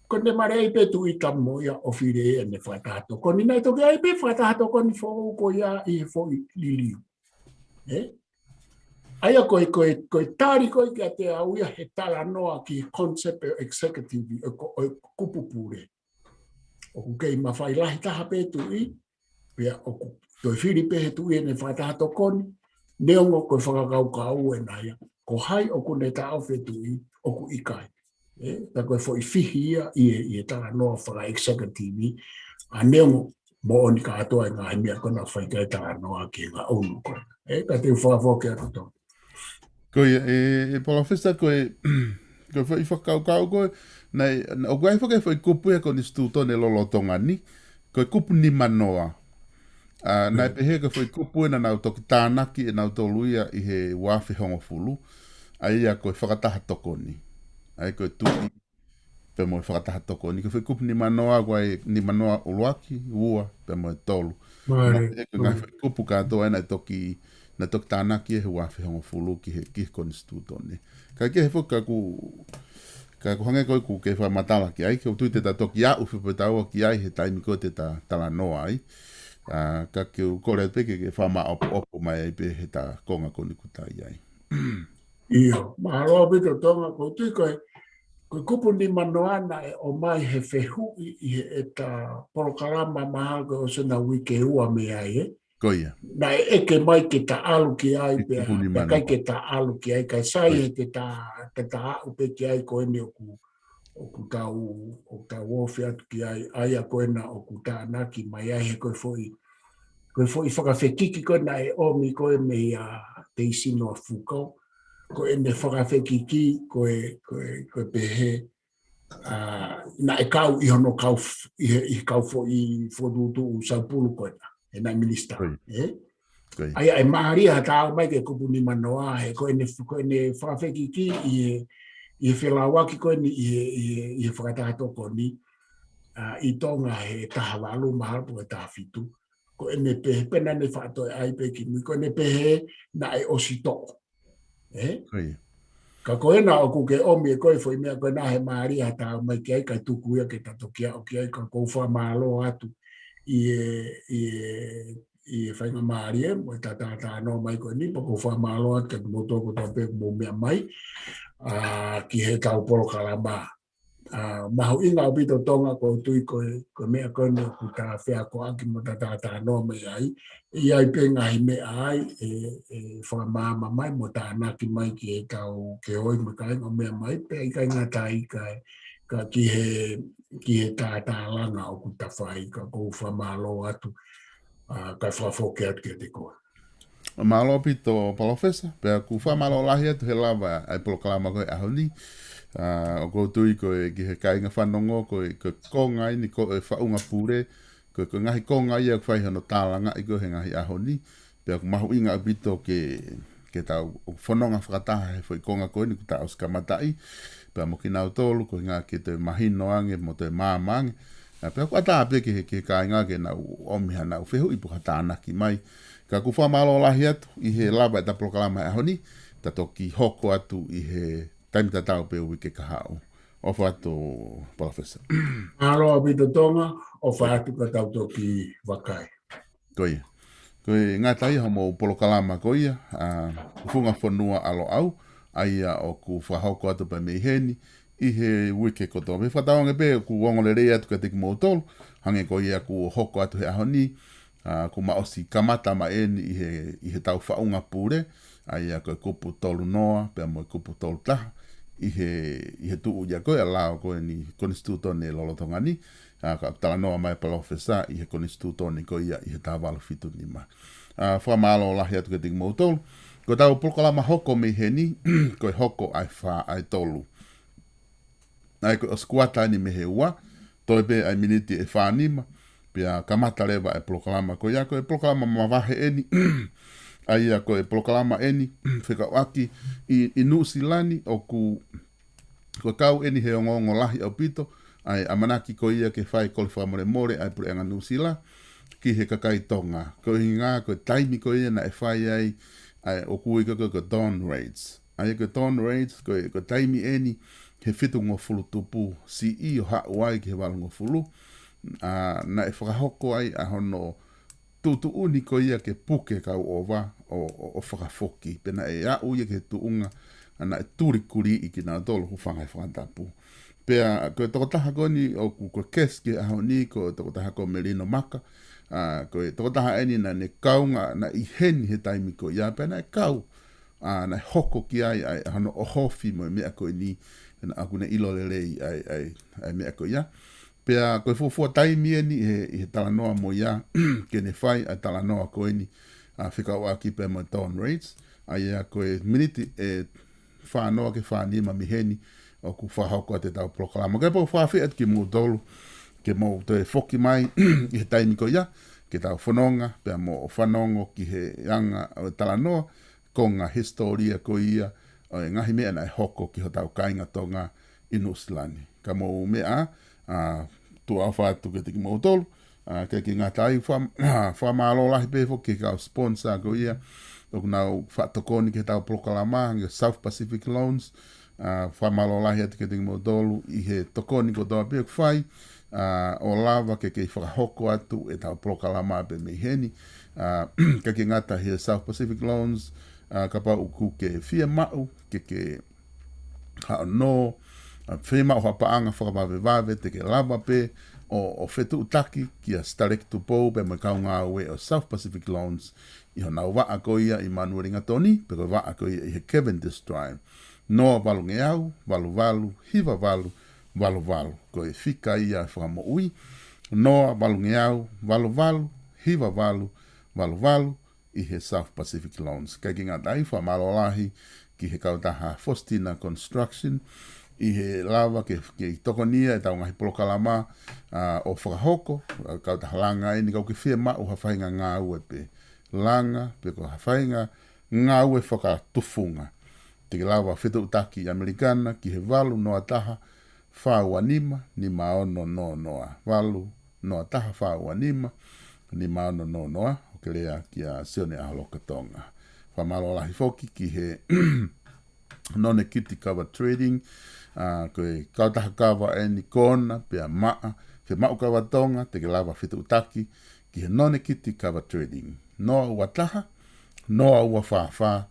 Ko ʻene mare ai pē tuʻi tamu ia ʻo fili ʻene fakataha tokoni. Naʻe toki ʻai pē fakataha tokoni foʻou ko ia ʻi he foʻi liliu. Ē? ʻA ia ko e, ko e, ko e tali ko ē kiate au ia he talanoa ki he concept ʻo e executive ʻo e ko, ʻo e kupu pule. ʻOku kei mafai lahi taha pē tuʻi, pea ʻoku toe fili pē he tuʻi ʻene fakataha tokoni, neongo ko e fakakaukau ʻena ia, ko hai ʻoku ne taʻofi e tuʻi, ʻoku ʻikai. Ē, ka ko e foʻi fihi ia ʻi he, ʻi he talanoa faka-executive, ʻa neongo moʻoni kātoa e ngaahi meʻa ko ē naʻa fai ki ai e talanoa ki he ngaʻunu ko ē. Ē, ka te u fakafoki atu Tonga. Ko ia, ē, ē Palōfesa, ko e, ko e foʻi fakakaukau ko ē, naʻe, naʻe, ʻoku ʻi ai foki e foʻi kupu ʻi he konisitūtone lolotonga ni, ko e kupu nimanoa. ʻA, naʻe pehē ko e foʻi kupu ʻena naʻa nau toki tānaki ʻe nautolu ia ʻi he ua afe hongofulu, ʻa ia ko e fakataha tokoni. ʻA ia ko e tuʻi pea mo e fakataha tokoni. Ko e foʻi kupu nimanoa, ko e nimanoa ʻuluaki, ua, pea mo e tolu. Naʻe pehē ko e ngaahi foʻi kupu kātoa ʻena naʻe toki, naʻe toki tānaki ʻi he ua afe hongofulu ki he, ki he konisitūtone. Ka ʻi he foki ka ʻoku, ka ʻoku hangē ko ē ʻoku ke fakamatala ki ai, ʻoku ou tui te ta toki aʻu fepetaua ki ai he taimi ko ē te ta talanoa ai. ʻA, ka ke u kole pē ke, ke fakamaʻopoʻopo mai ai pē he ta konga ko eni ʻoku ta ʻi ai. ʻIo, mālō ʻaupito Tonga, ʻoku ou tui ko e, ko e kupu nimanoa naʻe ʻomai he fehuʻi ʻi he ʻeta polokalama mahalo ko e ʻosi ʻena uike ʻe ua mei ai, ē? Ko ia. Naʻe ʻeke mai ke ta ʻalu ki ai pea, pea ʻikai ke ta ʻalu ki ai, kae sai he te ta, te ta aʻu pē ki ai ko eni ʻoku, ʻoku tau, ʻoku tau ofi atu ki ai, ʻa ia ko ena ʻoku tānaki mai ai he ko e foʻi, ko e foʻi fakafekiki ko ē naʻe ʻomi ko ē meia Teisino Afuko, ko ʻene fakafekiki ko e, ko e, ko e pehē, ʻa, naʻe kau ʻi hono kau f-, ʻi he, ʻi he kau foʻi fokotuʻutuʻu saupulu ko ena, ʻena minisitā, ē? ʻA ia ʻe mālie ha taau mai ki he kupu nimanoa, he ko ʻene, ko ʻene fakafekiki ʻi he, ʻi he felauaki ko eni ʻi he, ʻi he, ʻi he fakataha tokoni, ʻa, ʻi Tonga he taha valu mahalo pe ko e taha fitu. Ko ʻene pehē, pea naʻa ne faʻa toe ʻai pē kimui, ko ʻene pehē naʻe ʻosi toʻo. Ē? Ka ko ena ʻoku ke ʻomi ʻe koe foʻi meʻa ko ena he mālie ha taau mai ki ai, kae tuku ia ke ta toki aʻu ki ai, ka ʻoku ou fakamālō atu ʻi he, ʻi he, ʻi he faingamālie mo e ta talanoa mai ko eni, pea ʻoku ou fakamālō atu kiate kimoutolu kotoa pē ʻoku mou meʻa mai, ʻa, ki heʻetau polokalama. ʻA, mahuʻinga ʻaupito Tonga, ʻoku ou tui ko e, ko e meʻa ko eni ʻoku ta feakoʻaki mo ta talanoa mai ai. ʻE ʻi ai pē ngaahi meʻa ai ʻe, ʻe fakamaama mai mo tānaki mai ki heʻetau kehe mo e kāinga ʻo meʻa mai, pea ʻikai ngata ai ka, ka ki he, ki he tatalanga ʻoku ta fai, ka ʻoku ou fakamālō atu, ʻa, kae fakafoki atu kiate koe. Mālō ʻaupito, Palōfesa, pea ʻoku fakamālō lahi atu he lava ʻa e polokalama ko e ʻaho ni. ʻA, ʻoku ou tui ko e ki he kāinga fanongo ko e, ko e konga eni ko e faʻunga pule, ko e, ko e ngaahi konga ia ʻoku fai hono tālangaʻi ko e he ngaahi ʻaho ni. Pea ʻoku mahuʻinga ʻaupito ke, ke tau fononga fakataha he foʻi konga ko eni kuo tau ʻosi kamataʻi. Pea mo kinautolu, ko e ʻuhinga ke toe mahino ange, mo toe maama ange. ʻA, pea ʻoku ʻatā pē ke, ke kāinga ke nau ʻomi haʻanau fehuʻi pe ko ha tānaki mai. Ka ʻoku fakamālō lahi atu ʻi he lava ʻeta polokalama he ʻaho ni, ta toki hoko atu ʻi he taimi tatau pē uike kahaʻu. ʻOfa atu, Palōfesa. Mālō ʻaupito Tonga, ʻofa atu ka tau toki vakai. Ko ia. Ko e ngata ia hoʻomou polokalama ko ia, ʻa, Funga Fonua ʻa Loʻau, ʻa ia ʻoku fakahoko atu pē mei heni, ʻi he uike kotoa. Pea fakatauange pē ʻoku ongo lelei atu kiate kimoutolu, hangē ko ia kuo hoko atu he ʻaho ni, ʻa, kuo ma ʻosi kamata mai eni ʻi he, ʻi he tau faʻunga pule, ʻa ia ko e kupu tolu noa, pea mo e kupu tolu taha, ʻi he, ʻi he tuʻu ia ko e ʻa e lao ko eni konisitūtone lolotonga ni, ʻa, ka talanoa mai Palōfesa ʻi he konisitūtone ko ia ʻi he taha valu fitu nima. ʻA, fakamālō lahi atu kiate kimoutolu. Ko ʻetau polokalama hoko mei heni, ko e hoko ʻa e fā ʻa e tolu. ʻA ia ko e ʻosi kuata eni mei he ua, toe pē ʻa e miniti ʻe fā nima, pea kamata leva e polokalama ko ia, ko e polokalama mavahe eni, ʻa ia ko e polokalama eni, fekauʻaki ʻi, ʻi Nuʻusila ni ʻoku, ko e kau eni he ongoongo lahi ʻaupito, ʻa e ʻamanaki ko ia ke fai kole fakamolemole ʻa e Puleʻanga Nuʻusila, ki he kakai Tonga. Ko e ʻuhinga, ko e taimi ko ia naʻe fai ai, ʻa e ʻoku ui ko e, ko e, ko e dawn raids. ʻA ia ko e dawn raids, ko e, ko e taimi eni he fitungofulu tupu C E ʻo haʻu ai ki he valungofulu. ʻA, naʻe fakahoko ai ʻa hono tuʻutuʻuni ko ia ke puke kau ʻova ʻo, ʻo, ʻo fakafoki. Pea naʻe aʻu ia ki he tuʻunga, ʻa naʻe tuli kuliʻi kinautolu hūfanga he fakatapu. Pea ko e tokotaha ko eni ʻoku ko e kesi ki he ʻaho ni ko e tokotaha ko Melino Maka. ʻA, ko e tokotaha eni naʻa ne kaunga naʻe ʻi heni he taimi ko ia pea naʻe kau ʻa, naʻe hoko ki ai, ʻa, ʻa hono ʻohofi mo e meʻa ko eni, naʻa ku ne ʻilo lelei, ʻa, ʻa, ʻa meʻa ko ia. Pea ko e fuofua taimi eni he, he talanoa mo ia, ke ne fai, ʻa, talanoa ko eni, ʻa, fekauʻaki pea mo e dawn raids, ʻa ia ko e miniti ʻe fā noa ki he fā nima mei heni, ʻoku fakahoko atu ʻetau polokalama. Ka pau fakaafeʻi atu kimoutolu, ke mou toe foki mai, ʻi he taimi ko ia, ke tau fononga, pea mo fanongo ki he anga ʻo e talanoa, konga hisitōlia ko ia, ʻo e ngaahi meʻa naʻe hoko ki hotau kāinga Tonga ʻi Nuʻusila ni. Ka mou meʻa, ʻa, tuʻa ʻofa atu kiate kimoutolu, ʻa, ʻikai ke ngata ai, fa-, fakamālō lahi pē foki ki he kau sponsor ko ia, ʻoku nau faʻa tokoni ki heʻetau polokalama, hangē South Pacific Loans, ʻa, fakamālō lahi atu kiate kimoutolu, ʻi he tokoni kotoa pē ʻoku fai, ʻa, ʻo lava ke kei fakahoko atu ʻetau polokalama pē mei heni, ʻa, ʻikai ke ngata he South Pacific Loans, ʻa, kapau ʻoku ke fiemaʻu, ke ke haʻo nō, ʻa, fiemaʻu ha paʻanga fakavavevave, te ke lava pē ʻo, ʻo fetuʻutaki kia Sitaleki Tupou pea mo e kau ngāue ʻo South Pacific Loans, ʻi honau vaʻa ko ia ʻi Manueli Gatoni, pe ko e vaʻa ko ia ʻi he Cavendish Drive. Noa valungeau, valu valu, hiva valu, valu valu. Ko e fika ia ʻa e fakamoʻui. Noa valungeau, valu valu, hiva valu, valu valu, ʻi he South Pacific Loans. ʻIkai ke ngata ai, fakamālō lahi ki he kautaha Faustina Construction, ʻi he lava ke, ke tokonia ʻetau ngaahi polokalama, ʻa, ʻo fakahoko, ʻa, kautaha langa eni kapau ʻoku ke fiemaʻu ha faʻahinga ngāue pē. Langa, pe ko ha faʻahinga ngāue fakatufunga. Te ke lava fetuʻutaki ʻAmelika na ki he valu noa taha, fā ua nima, nima ono noa noa. Valu noa taha, fā ua nima, nima ono noa noa. ʻOku ke lea kia Sione ʻAholoka Tonga. Fakamālō lahi foki ki he Nonekiti Kava Trading, ʻa, ko e kautaha kava eni kona, pea maʻa, fiemaʻu kava Tonga, te ke lava fetuʻutaki ki he Nonekiti Kava Trading. Noa ua taha, noa ua fā fā,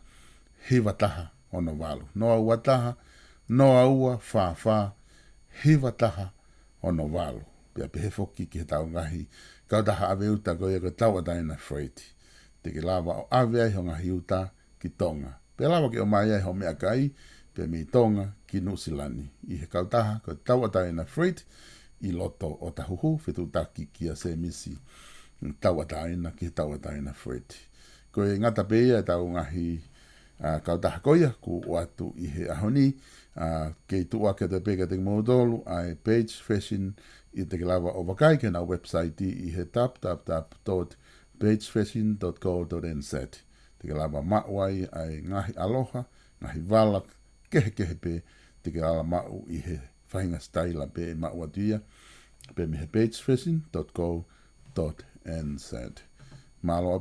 hiva taha ono valu. Noa ua taha, noa ua fā fā, hiva taha ono valu. Pea pehē foki ki heʻetau ngaahi kautaha ʻave uta ko ia ko e Tauʻatāina Freight. Te ke lava ʻo ʻave ai hoʻo ngaahi uta ki Tonga. Pea lava ke ʻomai ai hoʻo meʻakai, pea mei Tonga ki Nuʻusila ni. ʻI he kautaha ko e Tauʻatāina Freight, ʻi loto ʻo Tahuhu, fetuʻutaki kia Semisi Tauʻatāina ki he Tauʻatāina Freight. Ko e ngata pē ia ʻetau ngaahi, ā, kautaha ko ia kuo ʻoatu ʻi he ʻaho ni, ā, kei tuʻu ake atu pē kiate kimoutolu ʻa e Page Fashion, ʻe te ke lava ʻo vakai ki heʻenau website ʻi he w w w dot page fashion dot co dot n z. Te ke lava maʻu ai ʻa e ngaahi ʻaloha, ngaahi vala kehekehe pē te ke lava maʻu ʻi he faʻahinga sitaila pē ʻe maʻu atu ia, pē mei he page fashion dot co dot n z. Mālō ʻaupito.